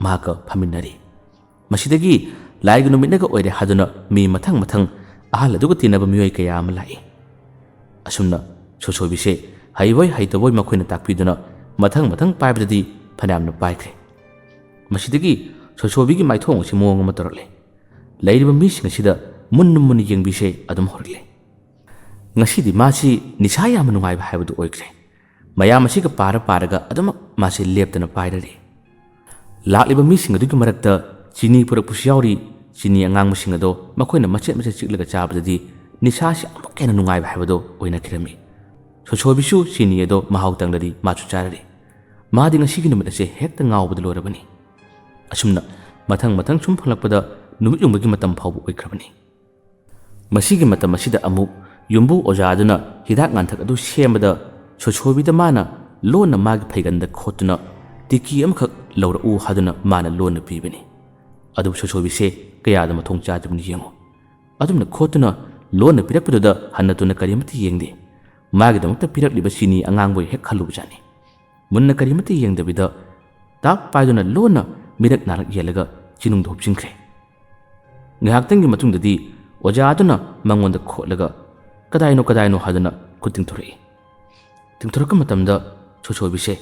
ꯃꯍꯥꯛꯀ ꯐꯝꯃꯤꯟꯅꯔꯤ꯫ ꯃꯁꯤꯗꯒꯤ ꯂꯥꯏꯒꯤ ꯅꯨꯃꯤꯠꯅꯒ ꯑꯣꯏꯔꯦ ꯍꯥꯏꯗꯨꯅ ꯃꯤ ꯃꯊꯪ ꯃꯊꯪ ꯑꯍꯜ ꯑꯗꯨꯒ ꯇꯤꯟꯅꯕ ꯃꯤꯑꯣꯏ ꯀꯌꯥ ꯑꯃ ꯂꯥꯛꯏ꯫ ꯑꯁꯨꯝꯅ ꯁꯣꯁꯣꯕꯤꯁꯦ ꯍꯩꯕꯣꯏ ꯍꯩꯇꯕꯣꯏ ꯃꯈꯣꯏꯅ ꯇꯥꯛꯄꯤꯗꯨꯅ ꯃꯊꯪ ꯃꯊꯪ ꯄꯥꯏꯕꯗꯗꯤ ꯐꯅꯌꯥꯝꯅ ꯄꯥꯏꯈ꯭ꯔꯦ꯫ ꯃꯁꯤꯗꯒꯤ ꯁꯣꯁꯣꯕꯤꯒꯤ ꯃꯥꯏꯊꯣꯡ ꯑꯁꯤ ꯃꯑꯣꯡ ꯑꯃ ꯇꯧꯔꯛꯂꯦ꯫ ꯂꯩꯔꯤꯕ ꯃꯤꯁꯤꯡ ꯑꯁꯤꯗ ꯃꯨꯟꯅ ꯃꯨꯟꯅ ꯌꯦꯡꯕꯤꯁꯦ ꯑꯗꯨꯝ ꯍꯧꯔꯛꯂꯦ꯫ ꯉꯁꯤꯗꯤ ꯃꯥꯁꯤ ꯅꯤꯁꯥ ꯌꯥꯝꯅ ꯅꯨꯡꯉꯥꯏꯕ ꯍꯥꯏꯕꯗꯨ ꯑꯣꯏꯈ꯭ꯔꯦ꯫ ꯃꯌꯥꯝ ꯑꯁꯤꯒ ꯄꯥꯔ ꯄꯥꯔꯒ ꯑꯗꯨꯃꯛ ꯃꯥꯁꯤ ꯂꯦꯞꯇꯅ ꯄꯥꯏꯔꯔꯤ꯫ ꯂꯥꯛꯂꯤꯕ ꯃꯤꯁꯤꯡ ꯑꯗꯨꯒꯤ ꯃꯔꯛꯇ ꯆꯤꯅꯤ ꯄꯨꯔꯛꯄꯁꯨ ꯌꯥꯎꯔꯤ꯫ ꯆꯤꯅꯤ ꯑꯉꯥꯡꯕꯁꯤꯡ ꯑꯗꯣ ꯃꯈꯣꯏꯅ ꯃꯆꯦꯠ ꯃꯆꯦꯠ ꯆꯤꯛꯂꯒ ꯆꯥꯕꯗꯗꯤ ꯅꯤꯁꯥꯁꯤ ꯑꯃꯨꯛꯀ ꯍꯦꯟꯅ ꯅꯨꯡꯉꯥꯏꯕ ꯍꯥꯏꯕꯗꯣ ꯑꯣꯏꯅꯈꯤꯔꯝꯃꯤ꯫ ꯁꯣꯁꯣꯕꯤꯁꯨ ꯆꯤꯅꯤ ꯑꯗꯣ ꯃꯍꯥꯎ ꯇꯪꯂꯔꯤ, ꯃꯥꯁꯨ ꯆꯥꯔꯔꯤ꯫ ꯃꯥꯗꯤ ꯉꯁꯤꯒꯤ ꯅꯨꯃꯤꯠ ꯑꯁꯦ ꯍꯦꯛꯇ ꯉꯥꯎꯕꯗ ꯂꯣꯏꯔꯕꯅꯤ꯫ ꯑꯁꯨꯝꯅ ꯃꯊꯪ ꯃꯊꯪ ꯁꯨꯝ ꯐꯪꯂꯛꯄꯗ ꯅꯨꯃꯤꯠ ꯌꯨꯡꯕꯒꯤ ꯃꯇꯝ ꯐꯥꯎꯕ ꯑꯣꯏꯈ꯭ꯔꯕꯅꯤ꯫ ꯃꯁꯤꯒꯤ ꯃꯇꯝ ꯑꯁꯤꯗ ꯑꯃꯨꯛ ꯌꯨꯝꯕꯨ ꯑꯣꯖꯥ ꯑꯗꯨꯅ ꯍꯤꯗꯥꯛ ꯂꯥꯡꯊꯛ ꯑꯗꯨ ꯁꯦꯝꯕꯗ ꯁꯣꯁꯣꯕꯤꯗ ꯃꯥꯅ ꯂꯣꯟꯅ ꯃꯥꯒꯤ ꯐꯩꯒꯟꯗ ꯈꯣꯠꯇꯨꯅ ꯇꯤꯀꯤ ꯑꯃꯈꯛ ꯂꯧꯔꯛꯎ ꯍꯥꯏꯗꯨꯅ ꯃꯥꯅ ꯂꯣꯟꯅ ꯄꯤꯕꯅꯤ꯫ ꯑꯗꯨꯕꯨ ꯁꯣꯁꯣꯕꯤꯁꯦ ꯀꯌꯥꯗ ꯃꯊꯣꯡ ꯆꯥꯗꯕꯅꯤ ꯌꯦꯡꯉꯨ꯫ ꯑꯗꯨꯝꯅ ꯈꯣꯠꯇꯨꯅ ꯂꯣꯟꯅ ꯄꯤꯔꯛꯄꯗꯨꯗ ꯍꯟꯅ ꯇꯨꯅ ꯀꯔꯤꯃꯠꯇ ꯌꯦꯡꯗꯦ꯫ ꯃꯥꯒꯤꯗꯃꯛꯇ ꯄꯤꯔꯛꯂꯤꯕ ꯆꯤꯅꯤ ꯑꯉꯥꯡꯕ ꯍꯦꯛ ꯈꯜꯂꯨꯕꯖꯥꯠꯅꯤ꯫ ꯃꯨꯟꯅ ꯀꯔꯤꯃꯠꯇ ꯌꯦꯡꯗꯕꯤꯗ ꯇꯥꯞ ꯄꯥꯏꯗꯨꯅ ꯂꯣꯟꯅ ꯃꯤꯔꯛ ꯅꯥꯔꯛ ꯌꯦꯜꯂꯒ ꯆꯤꯅꯨꯡꯗ ꯍꯨꯞꯆꯤꯟꯈ꯭ꯔꯦ꯫ ꯉꯥꯏꯍꯥꯛꯇꯪꯒꯤ ꯃꯇꯨꯡꯗꯗꯤ ꯑꯣꯖꯥ ꯑꯗꯨꯅ ꯃꯉꯣꯟꯗ ꯈꯣꯠꯂꯒ "ꯀꯗꯥꯏꯅꯣ, ꯀꯗꯥꯏꯅꯣ?" ꯍꯥꯏꯗꯨꯅ ꯈꯨꯠ ꯇꯤꯡꯊꯣꯔꯛꯏ꯫ ꯇꯤꯡꯊꯣꯔꯛꯄ ꯃꯇꯝꯗ ꯁꯣꯁꯣꯕꯤꯁꯦ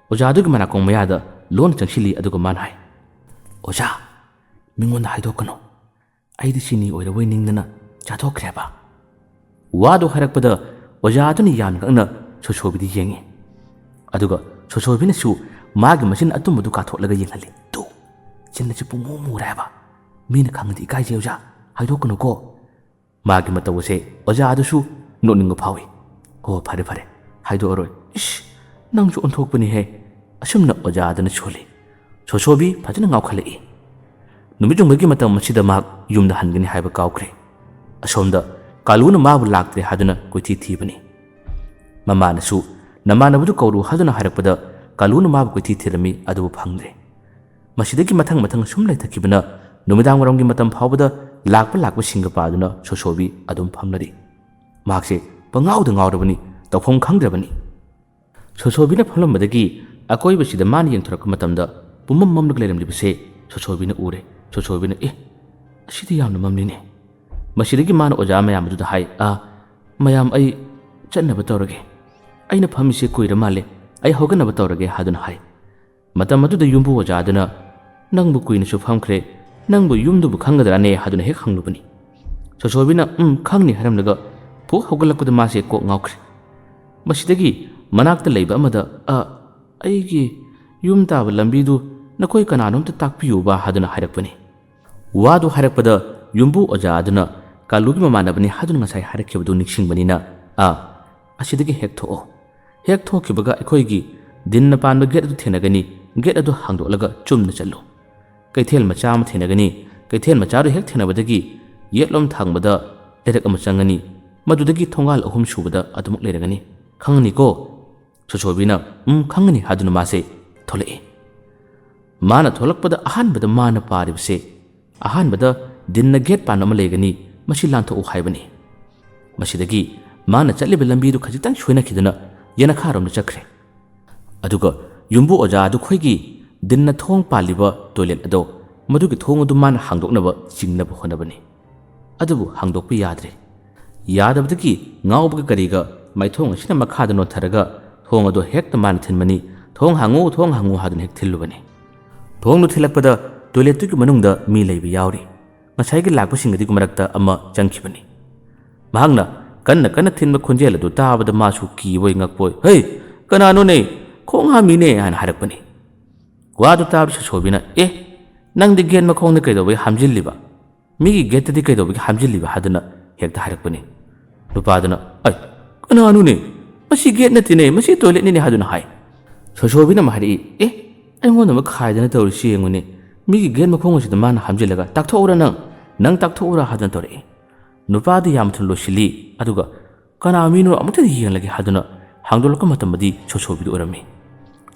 ꯑꯣꯖꯥ ꯑꯗꯨꯒꯤ ꯃꯅꯥꯀꯣꯡ ꯃꯌꯥꯗ ꯂꯣꯟꯅ ꯆꯪꯁꯤꯜꯂꯤ, ꯑꯗꯨꯒ ꯃꯥꯅ ꯍꯥꯏ, "ꯑꯣꯖꯥ, ꯃꯤꯉꯣꯟꯗ ꯍꯥꯏꯗꯣꯛꯀꯅꯨ꯫ ꯑꯩꯗꯤ ꯆꯤꯅꯤ ꯑꯣꯏꯔꯕꯣꯏ ꯅꯤꯡꯗꯅ ꯆꯥꯊꯣꯛꯈ꯭ꯔꯦꯕ꯫" ꯋꯥꯗꯨ ꯍꯥꯏꯔꯛꯄꯗ ꯑꯣꯖꯥ ꯑꯗꯨꯅ ꯌꯥꯝ ꯉꯛꯅ ꯁꯣꯁꯣꯕꯤꯗ ꯌꯦꯡꯉꯤ꯫ ꯑꯗꯨꯒ ꯁꯣꯁꯣꯕꯤꯅꯁꯨ ꯃꯥꯒꯤ ꯃꯆꯤꯟ ꯑꯇꯨꯝꯕꯗꯨ ꯀꯥꯊꯣꯛꯂꯒ ꯌꯦꯡꯍꯜꯂꯤ꯫ "ꯇꯨ, ꯆꯤꯟ ꯑꯁꯤ ꯄꯨꯡꯃꯨ ꯃꯨꯔꯦ ꯍꯥꯏꯕ꯫ ꯃꯤꯅ ꯈꯪꯉꯗꯤ ꯏꯀꯥꯏꯖꯩ ꯑꯣꯖꯥ, ꯍꯥꯏꯗꯣꯛꯀꯅꯨꯀꯣ꯫" ꯃꯥꯒꯤ ꯃꯇꯧ ꯑꯁꯦ ꯑꯣꯖꯥ ꯑꯗꯨꯁꯨ ꯅꯣꯛꯅꯤꯡꯕ ꯐꯥꯎꯏ꯫ "ꯑꯣ, ꯐꯔꯦ ꯐꯔꯦ, ꯍꯥꯏꯗꯣꯛꯑꯔꯣꯏ꯫ ꯏꯁ, ꯅꯪꯁꯨ ꯑꯣꯟꯊꯣꯛꯄꯅꯤꯍꯦ꯫" ꯑꯁꯨꯝꯅ ꯑꯣꯖꯥ ꯑꯗꯨꯅ ꯁꯣꯜꯂꯤ꯫ ꯁꯣꯁꯣꯕꯤ ꯐꯖꯅ ꯉꯥꯎꯈꯠꯂꯛꯏ꯫ ꯅꯨꯃꯤꯠ ꯌꯨꯡꯕꯒꯤ ꯃꯇꯝ ꯑꯁꯤꯗ ꯃꯍꯥꯛ ꯌꯨꯝꯗ ꯍꯟꯒꯅꯤ ꯍꯥꯏꯕ ꯀꯥꯎꯈ꯭ꯔꯦ꯫ ꯑꯁꯣꯝꯗ ꯀꯥꯂꯨꯅ ꯃꯥꯕꯨ ꯂꯥꯛꯇ꯭ꯔꯦ ꯍꯥꯏꯗꯨꯅ ꯀꯣꯏꯊꯤ ꯊꯤꯕꯅꯤ꯫ ꯃꯃꯥꯅꯁꯨ "ꯅꯃꯥꯟꯅꯕꯗꯨ ꯀꯧꯔꯨ" ꯍꯥꯏꯗꯨꯅ ꯍꯥꯏꯔꯛꯄꯗ ꯀꯥꯂꯨꯅ ꯃꯥꯕꯨ ꯀꯣꯏꯊꯤ ꯊꯤꯔꯝꯃꯤ, ꯑꯗꯨꯕꯨ ꯐꯪꯗ꯭ꯔꯦ꯫ ꯃꯁꯤꯗꯒꯤ ꯃꯊꯪ ꯃꯊꯪ ꯁꯨꯝ ꯂꯩꯊꯈꯤꯕꯅ ꯅꯨꯃꯤꯗꯥꯡ ꯋꯥꯏꯔꯝꯒꯤ ꯃꯇꯝ ꯐꯥꯎꯕꯗ ꯂꯥꯛꯄ ꯂꯥꯛꯄꯁꯤꯡꯒ ꯄꯥꯗꯨꯅ ꯁꯣꯁꯣꯕꯤ ꯑꯗꯨꯝ ꯐꯝꯂꯔꯤ꯫ ꯃꯍꯥꯛꯁꯦ ꯄꯉꯥꯎꯗ ꯉꯥꯎꯔꯕꯅꯤ, ꯇꯧꯐꯝ ꯈꯪꯗ꯭ꯔꯕꯅꯤ꯫ ꯁꯣꯁꯣꯕꯤꯅ ꯐꯝꯂꯝꯕꯗꯒꯤ ꯑꯀꯣꯏꯕꯁꯤꯗ ꯃꯥꯅ ꯌꯦꯡꯊꯣꯔꯛꯄ ꯃꯇꯝꯗ ꯄꯨꯝꯃꯝ ꯃꯝꯂꯒ ꯂꯩꯔꯝꯂꯤꯕꯁꯦ ꯁꯣꯁꯣꯕꯤꯅ ꯎꯔꯦ꯫ ꯁꯣꯁꯣꯕꯤꯅ, "ꯑꯦ, ꯑꯁꯤꯗꯤ ꯌꯥꯝꯅ ꯃꯝꯂꯤꯅꯦ꯫" ꯃꯁꯤꯗꯒꯤ ꯃꯥꯅ ꯑꯣꯖꯥ ꯃꯌꯥꯝ ꯑꯗꯨꯗ ꯍꯥꯏ, "ꯑꯥ, ꯃꯌꯥꯝ, ꯑꯩ ꯆꯠꯅꯕ ꯇꯧꯔꯒꯦ꯫ ꯑꯩꯅ ꯐꯝꯃꯤꯁꯦ ꯀꯨꯏꯔ ꯃꯥꯜꯂꯦ, ꯑꯩ ꯍꯧꯒꯠꯅꯕ ꯇꯧꯔꯒꯦ" ꯍꯥꯏꯗꯨꯅ ꯍꯥꯏ꯫ ꯃꯇꯝ ꯑꯗꯨꯗ ꯌꯨꯝꯕꯨ ꯑꯣꯖꯥ ꯑꯗꯨꯅ "ꯅꯪꯕꯨ ꯀꯨꯏꯅꯁꯨ ꯐꯝꯈ꯭ꯔꯦ, ꯅꯪꯕꯨ ꯌꯨꯝꯗꯨꯕꯨ ꯈꯪꯒꯗ꯭ꯔꯥꯅꯦ?" ꯍꯥꯏꯗꯨꯅ ꯍꯦꯛ ꯍꯪꯂꯨꯕꯅꯤ꯫ ꯁꯣꯁꯣꯕꯤꯅ "ꯎꯝ, ꯈꯪꯅꯤ" ꯍꯥꯏꯔꯝꯂꯒ ꯐꯨꯛ ꯍꯧꯒꯠꯂꯛꯄꯗ ꯃꯥꯁꯦ ꯀꯣꯛ ꯉꯥꯎꯈ꯭ꯔꯦ꯫ ꯃꯁꯤꯗꯒꯤ ꯃꯅꯥꯛꯇ ꯂꯩꯕ ꯑꯃꯗ "ꯑ, ꯑꯩꯒꯤ ꯌꯨꯝ ꯇꯥꯕ ꯂꯝꯕꯤꯗꯨ ꯅꯈꯣꯏ ꯀꯅꯥꯅꯣꯝꯇ ꯇꯥꯛꯄꯤꯌꯨꯕ" ꯍꯥꯏꯗꯨꯅ ꯍꯥꯏꯔꯛꯄꯅꯤ꯫ ꯋꯥꯗꯨ ꯍꯥꯏꯔꯛꯄꯗ ꯌꯨꯝꯕꯨ ꯑꯣꯖꯥ ꯑꯗꯨꯅ ꯀꯥꯂꯨꯒꯤ ꯃꯃꯥꯟꯅꯕꯅꯤ ꯍꯥꯏꯗꯨꯅ ꯉꯁꯥꯏ ꯍꯥꯏꯔꯛꯈꯤꯕꯗꯨ ꯅꯤꯡꯁꯤꯡꯕꯅꯤꯅ, "ꯑ, ꯑꯁꯤꯗꯒꯤ ꯍꯦꯛ ꯊꯣꯛꯑꯣ꯫ ꯍꯦꯛ ꯊꯣꯛꯈꯤꯕꯒ ꯑꯩꯈꯣꯏꯒꯤ ꯗꯤꯟꯅ ꯄꯥꯟꯕ ꯒꯦꯠ ꯑꯗꯨ ꯊꯦꯡꯅꯒꯅꯤ, ꯒꯦꯠ ꯑꯗꯨ ꯍꯥꯡꯗꯣꯛꯂꯒ ꯆꯨꯝꯅ ꯆꯠꯂꯨ꯫ ꯀꯩꯊꯦꯜ ꯃꯆꯥ ꯑꯃ ꯊꯦꯡꯅꯒꯅꯤ, ꯀꯩꯊꯦꯜ ꯃꯆꯥꯗꯨ ꯍꯦꯛ ꯊꯦꯡꯅꯕꯗꯒꯤ ꯌꯦꯠꯂꯣꯝ ꯊꯥꯡꯕꯗ ꯂꯩꯔꯛ ꯑꯃ ꯆꯪꯒꯅꯤ, ꯃꯗꯨꯗꯒꯤ ꯊꯣꯡꯒꯥꯜ ꯑꯍꯨꯝ ꯁꯨꯕꯗ ꯑꯗꯨꯃꯛ ꯂꯩꯔꯒꯅꯤ꯫ ꯈꯪꯉꯅꯤꯀꯣ?" ꯁꯣꯁꯣꯕꯤꯅ "ꯎꯝ, ꯈꯪꯉꯅꯤ" ꯍꯥꯏꯗꯨꯅ ꯃꯥꯁꯦ ꯊꯣꯛꯂꯛꯏ꯫ ꯃꯥꯅ ꯊꯣꯛꯂꯛꯄꯗ ꯑꯍꯥꯟꯕꯗ ꯃꯥꯅ ꯄꯥꯔꯤꯕꯁꯦ, ꯑꯍꯥꯟꯕꯗ ꯗꯤꯟꯅ ꯒꯦꯠ ꯄꯥꯟꯕ ꯑꯃ ꯂꯩꯒꯅꯤ, ꯃꯁꯤ ꯂꯥꯟꯊꯣꯛꯎ ꯍꯥꯏꯕꯅꯤ꯫ ꯃꯁꯤꯗꯒꯤ ꯃꯥꯅ ꯆꯠꯂꯤꯕ ꯂꯝꯕꯤꯗꯨ ꯈꯖꯤꯛꯇꯪ ꯁꯣꯏꯅꯈꯤꯗꯨꯅ ꯌꯦꯅꯈꯥꯔꯣꯝꯗ ꯆꯠꯈ꯭ꯔꯦ꯫ ꯑꯗꯨꯒ ꯌꯨꯝꯕꯨ ꯑꯣꯖꯥ ꯑꯗꯨ ꯑꯩꯈꯣꯏꯒꯤ ꯗꯤꯟꯅ ꯊꯣꯡ ꯄꯥꯜꯂꯤꯕ ꯇꯣꯏꯂꯦꯠ ꯑꯗꯣ, ꯃꯗꯨꯒꯤ ꯊꯣꯡ ꯑꯗꯨ ꯃꯥꯅ ꯍꯥꯡꯗꯣꯛꯅꯕ ꯆꯤꯡꯅꯕ ꯍꯣꯠꯅꯕꯅꯤ꯫ ꯑꯗꯨꯕꯨ ꯍꯥꯡꯗꯣꯛꯄ ꯌꯥꯗ꯭ꯔꯦ꯫ ꯌꯥꯗꯕꯗꯒꯤ ꯉꯥꯎꯕꯒ ꯀꯔꯤꯒ ꯃꯥꯏꯊꯣꯡ ꯑꯁꯤꯅ ꯃꯈꯥꯗ ꯅꯣꯟꯊꯔꯒ ꯊꯣꯡ ꯑꯗꯨ ꯍꯦꯛꯇ ꯃꯥꯅ ꯊꯤꯟꯕꯅꯤ, "ꯊꯣꯡ ꯍꯥꯡꯉꯨ, ꯊꯣꯡ ꯍꯥꯡꯉꯨ" ꯍꯥꯏꯗꯨꯅ ꯍꯦꯛ ꯊꯤꯜꯂꯨꯕꯅꯤ꯫ ꯊꯣꯡꯗꯨ ꯊꯤꯜꯂꯛꯄꯗ ꯇꯣꯏꯂꯦꯠꯇꯨꯒꯤ ꯃꯅꯨꯡꯗ ꯃꯤ ꯂꯩꯕ ꯌꯥꯎꯔꯤ꯫ ꯉꯁꯥꯏꯒꯤ ꯂꯥꯛꯄꯁꯤꯡ ꯑꯗꯨꯒꯤ ꯃꯔꯛꯇ ꯑꯃ ꯆꯪꯈꯤꯕꯅꯤ꯫ ꯃꯍꯥꯛꯅ ꯀꯟꯅ ꯀꯟꯅ ꯊꯤꯟꯕ ꯈꯣꯟꯖꯦꯜ ꯑꯗꯨ ꯇꯥꯕꯗ ꯃꯥꯁꯨ ꯀꯤꯕꯣꯏ ꯉꯛꯄꯣꯏ, "ꯍꯩ, ꯀꯅꯥꯅꯣꯅꯦ? ꯈꯣꯡ ꯍꯥꯝꯃꯤꯅꯦ" ꯍꯥꯏꯅ ꯍꯥꯏꯔꯛꯄꯅꯤ꯫ ꯋꯥꯗꯨ ꯇꯥꯕꯗ ꯁꯣꯁꯣꯕꯤꯅ, "ꯑꯦ, ꯅꯪꯗꯤ ꯒꯦꯠ ꯃꯈꯣꯡꯗ ꯀꯩꯗꯧꯕꯩ ꯍꯥꯝꯖꯤꯜꯂꯤꯕ? ꯃꯤꯒꯤ ꯒꯦꯠꯇꯗꯤ ꯀꯩꯗꯧꯕꯒꯤ ꯍꯥꯝꯖꯤꯜꯂꯤꯕ?" ꯍꯥꯏꯗꯨꯅ ꯍꯦꯛꯇ ꯍꯥꯏꯔꯛꯄꯅꯤ꯫ ꯅꯨꯄꯥꯗꯨꯅ, "ꯑꯩ, ꯀꯅꯥꯅꯣꯅꯦ? ꯃꯁꯤ ꯒꯦꯠ ꯅꯠꯇꯦꯅꯦ, ꯃꯁꯤ ꯇꯣꯏꯂꯦꯠꯅꯤꯅꯦ" ꯍꯥꯏꯗꯨꯅ ꯍꯥꯏ꯫ ꯁꯣꯁꯣꯕꯤꯅ ꯑꯃ ꯍꯥꯏꯔꯛꯏ, "ꯑꯦ, ꯑꯩꯉꯣꯟꯗ ꯑꯃ ꯈꯥꯏꯗꯅ ꯇꯧꯔꯤꯁꯤ ꯌꯦꯡꯉꯨꯅꯦ꯫ ꯃꯤꯒꯤ ꯒꯦꯠ ꯃꯈꯣꯡ ꯑꯁꯤꯗ ꯃꯥꯅ ꯍꯥꯝꯖꯤꯜꯂꯒ, 'ꯇꯥꯛꯊꯣꯛꯎꯔꯥ ꯅꯪ? ꯅꯪ ꯇꯥꯛꯊꯣꯛꯎꯔꯥ?' ꯍꯥꯏꯗꯨꯅ ꯇꯧꯔꯛꯏ"꯫ ꯅꯨꯄꯥꯗꯨ ꯌꯥꯝ ꯊꯨꯅ ꯂꯣꯏꯁꯤꯜꯂꯤ, ꯑꯗꯨꯒ "ꯀꯅꯥ ꯃꯤꯅꯣ ꯑꯃꯨꯛꯇꯗꯤ ꯌꯦꯡꯂꯒꯦ" ꯍꯥꯏꯗꯨꯅ ꯍꯥꯡꯗꯣꯛꯂꯛꯄ ꯃꯇꯝꯗꯗꯤ ꯁꯣꯁꯣꯕꯤꯗꯨ ꯑꯣꯏꯔꯝꯃꯤ꯫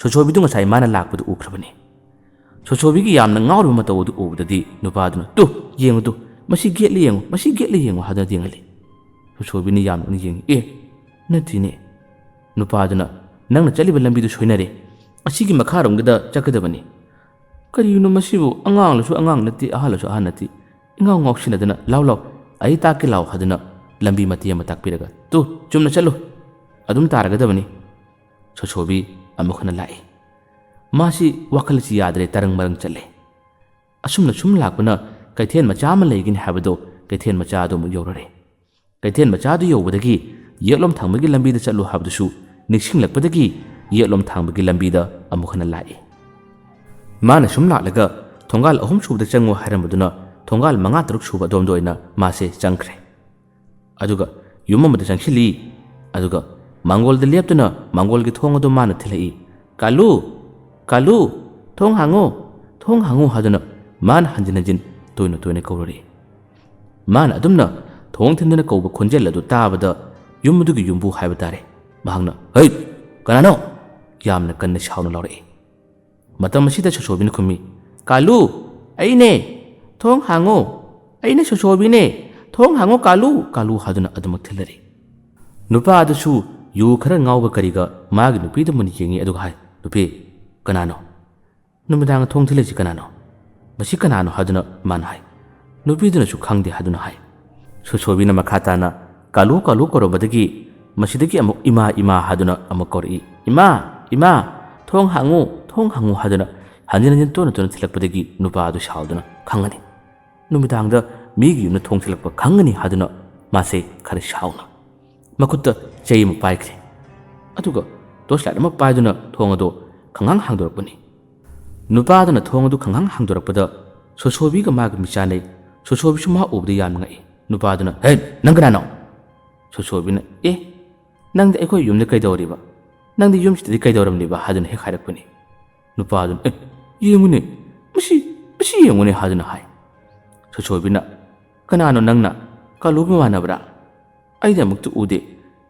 ꯁꯣꯁꯣꯕꯤꯗꯨ ꯉꯁꯥꯏ ꯃꯥꯅ ꯂꯥꯛꯄꯗꯨ ꯎꯈ꯭ꯔꯕꯅꯤ꯫ ꯁꯣꯁꯣꯕꯤꯒꯤ ꯌꯥꯝꯅ ꯉꯥꯎꯔꯤꯕ ꯃꯇꯧ ꯑꯗꯨ ꯎꯕꯗꯗꯤ ꯅꯨꯄꯥꯗꯨꯅ, "ꯇꯨ, ꯌꯦꯡꯉꯨ ꯇꯨ, ꯃꯁꯤ ꯒꯦꯠꯂ ꯌꯦꯡꯉꯨ, ꯃꯁꯤ ꯒꯦꯠꯂ ꯌꯦꯡꯉꯨ" ꯍꯥꯏꯗꯨꯅ ꯌꯦꯡꯍꯜꯂꯤ꯫ ꯁꯣꯁꯣꯕꯤꯅ ꯌꯥꯝꯅ ꯌꯦꯡꯉꯤ꯫ "ꯑꯦ, ꯅꯠꯇꯦꯅꯦ"꯫ ꯅꯨꯄꯥꯗꯨꯅ, "ꯅꯪꯅ ꯆꯠꯂꯤꯕ ꯂꯝꯕꯤꯗꯨ ꯁꯣꯏꯅꯔꯦ꯫ ꯑꯁꯤꯒꯤ ꯃꯈꯥꯔꯣꯝꯒꯤꯗ ꯆꯠꯀꯗꯕꯅꯤ"꯫ "ꯀꯔꯤꯅꯣ ꯃꯁꯤꯕꯨ? ꯑꯉꯥꯡꯂꯁꯨ ꯑꯉꯥꯡ ꯅꯠꯇꯦ, ꯑꯍꯜꯂꯁꯨ ꯑꯍꯜ ꯅꯠꯇꯦ꯫ ꯏꯉꯥꯎ ꯉꯥꯎꯁꯤꯟꯅꯗꯅ, ꯂꯥꯎ ꯂꯥꯎ, ꯑꯩ ꯇꯥꯛꯀꯦ ꯂꯥꯎ" ꯍꯥꯏꯗꯨꯅ ꯂꯝꯕꯤ ꯃꯇꯦꯛ ꯑꯃ ꯇꯥꯛꯄꯤꯔꯒ, "ꯇꯨ, ꯆꯨꯝꯅ ꯆꯠꯂꯨ, ꯑꯗꯨꯝ ꯇꯥꯔꯒꯗꯕꯅꯤ꯫ ꯁꯣꯁꯣꯕꯤ ꯑꯃꯨꯛ ꯍꯟꯅ ꯂꯥꯛꯏ꯫ ꯃꯥꯁꯤ ꯋꯥꯈꯜꯁꯤ ꯌꯥꯗ꯭ꯔꯦ, ꯇꯔꯪ ꯃꯔꯪ ꯆꯠꯂꯦ꯫ ꯑꯁꯨꯝꯅ ꯁꯨꯝ ꯂꯥꯛꯄꯅ ꯀꯩꯊꯦꯜ ꯃꯆꯥ ꯑꯃ ꯂꯩꯒꯅꯤ ꯍꯥꯏꯕꯗꯣ, ꯀꯩꯊꯦꯜ ꯃꯆꯥꯗꯨ ꯑꯃꯨꯛ ꯌꯧꯔꯨꯔꯦ꯫ ꯀꯩꯊꯦꯜ ꯃꯆꯥꯗꯨ ꯌꯧꯕꯗꯒꯤ ꯌꯦꯠꯂꯣꯝ ꯊꯪꯕꯒꯤ ꯂꯝꯕꯤꯗ ꯆꯠꯂꯨ ꯍꯥꯏꯕꯗꯨꯁꯨ ꯅꯤꯡꯁꯤꯡꯂꯛꯄꯗꯒꯤ ꯌꯦꯠꯂꯣꯝ ꯊꯪꯕꯒꯤ ꯂꯝꯕꯤꯗ ꯑꯃꯨꯛ ꯍꯟꯅ ꯂꯥꯛꯏ꯫ ꯃꯥꯅ ꯁꯨꯝ ꯂꯥꯛꯂꯒ ꯊꯣꯡꯒꯥꯜ ꯑꯍꯨꯝ ꯁꯨꯕꯗ ꯆꯪꯉꯨ ꯍꯥꯏꯔꯝꯕꯗꯨꯅ ꯊꯣꯡꯒꯥꯜ ꯃꯉꯥ ꯇꯔꯨꯛ ꯁꯨꯕ ꯑꯗꯣꯝꯗ ꯑꯣꯏꯅ ꯃꯥꯁꯦ ꯆꯪꯈ꯭ꯔꯦ꯫ ꯑꯗꯨꯒ ꯌꯨꯝ ꯑꯃꯗ ꯆꯪꯁꯤꯜꯂꯤ꯫ ꯑꯗꯨꯒ ꯃꯥꯡꯒꯣꯜꯗ ꯂꯦꯞꯇꯨꯅ ꯃꯥꯡꯒꯣꯜꯒꯤ ꯊꯣꯡ ꯑꯗꯨ ꯃꯥꯅ ꯊꯤꯜꯂꯛꯏ꯫ "ꯀꯥꯂꯨ! ꯀꯥꯂꯨ! ꯊꯣꯡ ꯍꯥꯡꯉꯨ! ꯊꯣꯡ ꯍꯥꯡꯉꯨ!" ꯍꯥꯏꯗꯨꯅ ꯃꯥꯅ ꯍꯟꯖꯤꯟ ꯍꯟꯖꯤꯟ ꯇꯣꯏꯅ ꯇꯣꯏꯅ ꯀꯧꯔꯨꯔꯦ꯫ ꯃꯥꯅ ꯑꯗꯨꯝꯅ ꯊꯣꯡ ꯊꯤꯟꯗꯨꯅ ꯀꯧꯕ ꯈꯣꯟꯖꯦꯜ ꯑꯗꯨ ꯇꯥꯕꯗ ꯌꯨꯝ ꯑꯗꯨꯒꯤ ꯌꯨꯝꯕꯨ ꯍꯥꯏꯕ ꯇꯥꯔꯦ, ꯃꯍꯥꯛꯅ, "ꯍꯩ! ꯀꯅꯥꯅꯣ?" ꯌꯥꯝꯅ ꯀꯟꯅ ꯁꯥꯎꯅ ꯂꯥꯎꯔꯛꯏ꯫ ꯃꯇꯝ ꯑꯁꯤꯗ ꯁꯣꯁꯣꯕꯤꯅ ꯈꯨꯝꯃꯤ, "ꯀꯥꯂꯨ! ꯑꯩꯅꯦ! ꯊꯣꯡ ꯍꯥꯡꯉꯣ! ꯑꯩꯅ ꯁꯣꯁꯣꯕꯤꯅꯦ! ꯊꯣꯡ ꯍꯥꯡꯉꯣ ꯀꯥꯂꯨ! ꯀꯥꯂꯨ!" ꯍꯥꯏꯗꯨꯅ ꯑꯗꯨꯃꯛ ꯊꯤꯜꯂꯔꯤ꯫ ꯅꯨꯄꯥ ꯑꯗꯨꯁꯨ ꯌꯨ ꯈꯔ ꯉꯥꯎꯕ ꯀꯔꯤꯒ ꯃꯥꯒꯤ ꯅꯨꯄꯤꯗ ꯃꯨꯟꯅ ꯌꯦꯡꯉꯤ, ꯑꯗꯨꯒ ꯍꯥꯏ, "ꯅꯨꯄꯤ, ꯀꯅꯥꯅꯣ? ꯅꯨꯃꯤꯗꯥꯡ ꯊꯣꯡ ꯊꯤꯜꯂꯤꯁꯤ ꯀꯅꯥꯅꯣ? ꯃꯁꯤ ꯀꯅꯥꯅꯣ?" ꯍꯥꯏꯗꯨꯅ ꯃꯥꯅ ꯍꯥꯏ꯫ ꯅꯨꯄꯤꯗꯨꯅꯁꯨ ꯈꯪꯗꯦ ꯍꯥꯏꯗꯨꯅ ꯍꯥꯏ꯫ ꯁꯣꯁꯣꯕꯤꯅ ꯃꯈꯥ ꯇꯥꯅ "ꯀꯥꯂꯨ, ꯀꯥꯂꯨ" ꯀꯧꯔꯝꯕꯗꯒꯤ ꯃꯁꯤꯗꯒꯤ ꯑꯃꯨꯛ "ꯏꯃꯥ, ꯏꯃꯥ" ꯍꯥꯏꯗꯨꯅ ꯑꯃꯨꯛ ꯀꯧꯔꯛꯏ꯫ "ꯏꯃꯥ, ꯏꯃꯥ, ꯊꯣꯡ ꯍꯥꯡꯉꯨ, ꯊꯣꯡ ꯍꯥꯡꯉꯨ" ꯍꯥꯏꯗꯨꯅ ꯍꯟꯖꯤꯟ ꯍꯟꯖꯤꯟ ꯇꯣꯏꯅ ꯇꯣꯏꯅ ꯊꯤꯜꯂꯛꯄꯗꯒꯤ ꯅꯨꯄꯥ ꯑꯗꯨ ꯁꯥꯎꯗꯨꯅ, "ꯈꯪꯒꯅꯤ, ꯅꯨꯃꯤꯗꯥꯡꯗ ꯃꯤꯒꯤ ꯌꯨꯝꯗ ꯊꯣꯡ ꯊꯤꯜꯂꯛꯄ ꯈꯪꯒꯅꯤ" ꯍꯥꯏꯗꯨꯅ ꯃꯥꯁꯦ ꯈꯔ ꯁꯥꯎꯅ ꯃꯈꯨꯠꯇ ꯆꯩ ꯑꯃ ꯄꯥꯏꯈ꯭ꯔꯦ꯫ ꯑꯗꯨꯒ ꯇꯣꯔꯆ ꯂꯥꯏꯠ ꯑꯃ ꯄꯥꯏꯗꯨꯅ ꯊꯣꯡ ꯑꯗꯨ ꯈꯪꯍꯥꯡ ꯍꯥꯡꯗꯣꯔꯛꯄꯅꯤ꯫ ꯅꯨꯄꯥꯗꯨꯅ ꯊꯣꯡ ꯑꯗꯨ ꯈꯪꯍꯥꯡ ꯍꯥꯡꯗꯣꯔꯛꯄꯗ ꯁꯣꯁꯣꯕꯤꯒ ꯃꯥꯒ ꯃꯤꯠ ꯆꯥꯅꯩ꯫ ꯁꯣꯁꯣꯕꯤꯁꯨ ꯃꯥ ꯎꯕꯗ ꯌꯥꯝꯅ ꯉꯛꯏ꯫ ꯅꯨꯄꯥꯗꯨꯅ, "ꯍꯦ, ꯅꯪ ꯀꯅꯥꯅꯣ?" ꯁꯣꯁꯣꯕꯤꯅ, "ꯑꯦ, ꯅꯪꯗꯤ ꯑꯩꯈꯣꯏ ꯌꯨꯝꯗ ꯀꯩꯗꯧꯔꯤꯕ? ꯅꯪꯗꯤ ꯌꯨꯝꯁꯤꯗꯗꯤ ꯀꯩꯗꯧꯔꯝꯂꯤꯕ?" ꯍꯥꯏꯗꯨꯅ ꯍꯦꯛ ꯍꯥꯏꯔꯛꯄꯅꯤ꯫ ꯅꯨꯄꯥꯗꯨꯅ, "ꯑꯦ, ꯌꯦꯡꯉꯨꯅꯦ, ꯃꯁꯤ, ꯃꯁꯤ ꯌꯦꯡꯉꯨꯅꯦ" ꯍꯥꯏꯗꯨꯅ ꯍꯥꯏ꯫ ꯁꯣꯁꯣꯕꯤꯅ, "ꯀꯅꯥꯅꯣ ꯅꯪꯅ? ꯀꯥꯂꯨꯒ ꯃꯥꯟꯅꯕ꯭ꯔꯥ? ꯑꯩꯗꯤ ꯑꯃꯨꯛꯇ ꯎꯗꯦ꯫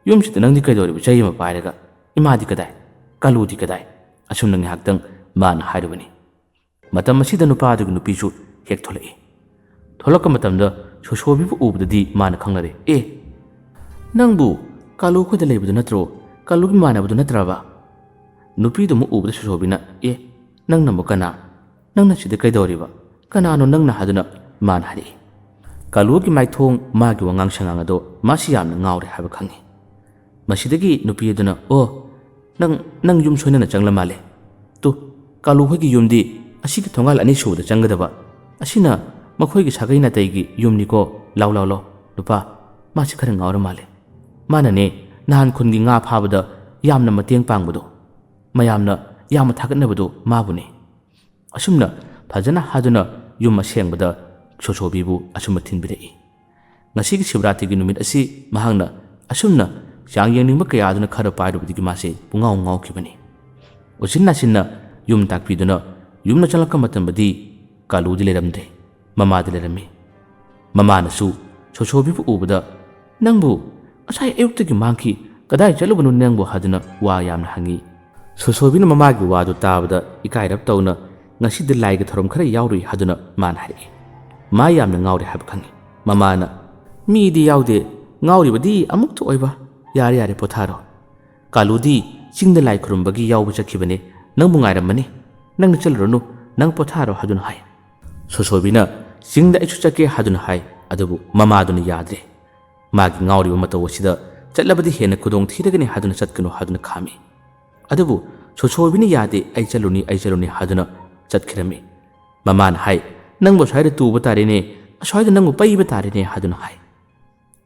ꯌꯨꯝꯁꯤꯗ ꯅꯪꯗꯤ ꯀꯩꯗꯧꯔꯤꯕ ꯆꯩ ꯑꯃ ꯄꯥꯏꯔꯒ? ꯏꯃꯥꯗꯤ ꯀꯗꯥꯏ? ꯀꯥꯂꯨꯗꯤ ꯀꯗꯥꯏ?" ꯑꯁꯨꯝꯅ ꯉꯥꯏꯍꯥꯛꯇꯪ ꯃꯥꯅ ꯍꯥꯏꯔꯨꯕꯅꯤ꯫ ꯃꯇꯝ ꯑꯁꯤꯗ ꯅꯨꯄꯥ ꯑꯗꯨꯒꯤ ꯅꯨꯄꯤꯁꯨ ꯍꯦꯛ ꯊꯣꯛꯂꯛꯏ꯫ ꯊꯣꯛꯂꯛꯄ ꯃꯇꯝꯗ ꯁꯣꯁꯣꯕꯤꯕꯨ ꯎꯕꯗꯗꯤ ꯃꯥꯅ ꯈꯪꯅꯔꯦ꯫ "ꯑꯦ, ꯅꯪꯕꯨ ꯀꯥꯂꯨ ꯈꯣꯏꯗ ꯂꯩꯕꯗꯨ ꯅꯠꯇ꯭ꯔꯣ? ꯀꯥꯂꯨꯒꯤ ꯃꯥꯟꯅꯕꯗꯨ ꯅꯠꯇ꯭ꯔꯕ?" ꯅꯨꯄꯤꯗꯨ ꯑꯃꯨꯛ ꯎꯕꯗ ꯁꯣꯁꯣꯕꯤꯅ, "ꯑꯦ, ꯅꯪꯅ ꯑꯃꯨꯛ ꯀꯅꯥ? ꯅꯪꯅ ꯁꯤꯗ ꯀꯩꯗꯧꯔꯤꯕ? ꯀꯅꯥꯅꯣ ꯅꯪꯅ?" ꯍꯥꯏꯗꯨꯅ ꯃꯥꯅ ꯍꯥꯏꯔꯛꯏ꯫ ꯀꯥꯂꯨꯒꯤ ꯃꯥꯏꯊꯣꯡ, ꯃꯥꯒꯤ ꯋꯥꯉꯥꯡ ꯁꯉꯥꯡ ꯑꯗꯣ ꯃꯥꯁꯤ ꯌꯥꯝꯅ ꯉꯥꯎꯔꯦ ꯍꯥꯏꯕ ꯈꯪꯉꯤ꯫ ꯃꯁꯤꯗꯒꯤ ꯅꯨꯄꯤ ꯑꯗꯨꯅ, "ꯑꯣ, ꯅꯪ, ꯅꯪ ꯌꯨꯝ ꯁꯣꯏꯅꯅ ꯆꯪꯂ ꯃꯥꯜꯂꯦ꯫ ꯇꯨ, ꯀꯥꯂꯨ ꯍꯣꯏꯒꯤ ꯌꯨꯝꯗꯤ ꯑꯁꯤꯒꯤ ꯊꯣꯡꯒꯥꯜ ꯑꯅꯤꯁꯨꯕꯗ ꯆꯪꯒꯗꯕ, ꯑꯁꯤꯅ ꯃꯈꯣꯏꯒꯤ ꯁꯥꯒꯩ ꯅꯥꯇꯩꯒꯤ ꯌꯨꯝꯅꯤꯀꯣ꯫ ꯂꯥꯎ, ꯂꯥꯎ, ꯂꯥꯎ꯫ ꯅꯨꯄꯥ, ꯃꯥꯁꯤ ꯈꯔ ꯉꯥꯎꯔ ꯃꯥꯜꯂꯦ꯫ ꯃꯥꯅꯅꯦ ꯅꯍꯥꯟ ꯈꯨꯟꯒꯤ ꯉꯥ ꯐꯥꯕꯗ ꯌꯥꯝꯅ ꯃꯇꯦꯡ ꯄꯥꯡꯕꯗꯣ, ꯃꯌꯥꯝꯅ ꯌꯥꯝꯅ ꯊꯥꯒꯠꯅꯕꯗꯣ ꯃꯥꯕꯨꯅꯤ"꯫ ꯑꯁꯨꯝꯅ ꯐꯖꯅ ꯍꯥꯏꯗꯨꯅ ꯌꯨꯝ ꯑꯁꯦꯡꯕꯗ ꯁꯣꯁꯣꯕꯤꯕꯨ ꯑꯁꯨꯝꯅ ꯊꯤꯟꯕꯤꯔꯛꯏ꯫ ꯉꯁꯤꯒꯤ ꯁꯤꯕꯔꯥꯇ꯭ꯔꯤꯒꯤ ꯅꯨꯃꯤꯠ ꯑꯁꯤ ꯃꯍꯥꯛꯅ ꯑꯁꯨꯝꯅ ꯆꯥꯡ ꯌꯦꯡꯅꯤꯡꯕ ꯀꯌꯥ ꯑꯗꯨꯅ ꯈꯔ ꯄꯥꯏꯔꯨꯕꯗꯒꯤ ꯃꯥꯁꯦ ꯄꯨꯡꯉꯥꯎ ꯉꯥꯎꯈꯤꯕꯅꯤ꯫ ꯎꯆꯤꯟ ꯅꯥꯆꯤꯟꯅ ꯌꯨꯝ ꯇꯥꯛꯄꯤꯗꯨꯅ ꯌꯨꯝꯗ ꯆꯪꯂꯛꯄ ꯃꯇꯝꯗꯗꯤ ꯀꯥꯂꯨꯗꯤ ꯂꯩꯔꯝꯗꯦ, ꯃꯃꯥꯗꯤ ꯂꯩꯔꯝꯃꯤ꯫ ꯃꯃꯥꯅꯁꯨ ꯁꯣꯁꯣꯕꯤꯕꯨ ꯎꯕꯗ, "ꯅꯪꯕꯨ ꯉꯁꯥꯏ ꯑꯌꯨꯛꯇꯒꯤ ꯃꯥꯡꯈꯤ, ꯀꯗꯥꯏ ꯆꯠꯂꯨꯕꯅꯣ ꯅꯪꯕꯨ?" ꯍꯥꯏꯗꯨꯅ ꯋꯥ ꯌꯥꯝꯅ ꯍꯪꯉꯤ꯫ ꯁꯣꯁꯣꯕꯤꯅ ꯃꯃꯥꯒꯤ ꯋꯥꯗꯨ ꯇꯥꯕꯗ ꯏꯀꯥꯏꯔꯞ ꯇꯧꯅ, "ꯉꯁꯤꯗꯤ ꯂꯥꯏꯒꯤ ꯊꯧꯔꯝ ꯈꯔ ꯌꯥꯎꯔꯨꯏ" ꯍꯥꯏꯗꯨꯅ ꯃꯥꯅ ꯍꯥꯏꯔꯛꯏ꯫ ꯃꯥ ꯌꯥꯝꯅ ꯉꯥꯎꯔꯦ ꯍꯥꯏꯕ ꯈꯪꯉꯤ꯫ ꯃꯃꯥꯅ, "ꯃꯤꯗꯤ ꯌꯥꯎꯗꯦ, ꯉꯥꯎꯔꯤꯕꯗꯤ ꯑꯃꯨꯛꯇ ꯑꯣꯏꯕ꯫ ꯌꯥꯔꯦ, ꯌꯥꯔꯦ, ꯄꯣꯊꯥꯔꯣ꯫ ꯀꯥꯂꯨꯗꯤ ꯆꯤꯡꯗ ꯂꯥꯏ ꯈꯨꯔꯨꯝꯕꯒꯤ ꯌꯥꯎꯕ ꯆꯠꯈꯤꯕꯅꯦ, ꯅꯪꯕꯨ ꯉꯥꯏꯔꯝꯃꯅꯤ꯫ ꯅꯪꯗꯤ ꯆꯠꯂꯨꯔꯅꯨ, ꯅꯪ ꯄꯣꯊꯥꯔꯣ" ꯍꯥꯏꯗꯨꯅ ꯍꯥꯏ꯫ ꯁꯣꯁꯣꯕꯤꯅ, "ꯆꯤꯡꯗ ꯑꯩꯁꯨ ꯆꯠꯀꯦ" ꯍꯥꯏꯗꯨꯅ ꯍꯥꯏ꯫ ꯑꯗꯨꯕꯨ ꯃꯃꯥꯗꯨꯅ ꯌꯥꯗ꯭ꯔꯦ꯫ ꯃꯥꯒꯤ ꯉꯥꯎꯔꯤꯕ ꯃꯇꯧ ꯑꯁꯤꯗ ꯆꯠꯂꯕꯗꯤ ꯍꯦꯟꯅ ꯈꯨꯗꯣꯡ ꯊꯤꯔꯒꯅꯤ ꯍꯥꯏꯗꯨꯅ ꯆꯠꯀꯅꯨ ꯍꯥꯏꯗꯨꯅ ꯈꯥꯝꯃꯤ꯫ ꯑꯗꯨꯕꯨ ꯁꯣꯁꯣꯕꯤꯅ ꯌꯥꯗꯦ, "ꯑꯩ ꯆꯠꯂꯨꯅꯤ, ꯑꯩ ꯆꯠꯂꯨꯅꯤ" ꯍꯥꯏꯗꯨꯅ ꯆꯠꯈꯤꯔꯝꯃꯤ꯫ ꯃꯃꯥꯅ ꯍꯥꯏ, "ꯅꯪꯕꯨ ꯑꯁ꯭ꯋꯥꯏꯗ ꯇꯨꯕ ꯇꯥꯔꯦꯅꯦ, ꯑꯁ꯭ꯋꯥꯏꯗ ꯅꯪꯕꯨ ꯄꯩꯕ ꯇꯥꯔꯦꯅꯦ" ꯍꯥꯏꯗꯨꯅ ꯍꯥꯏ꯫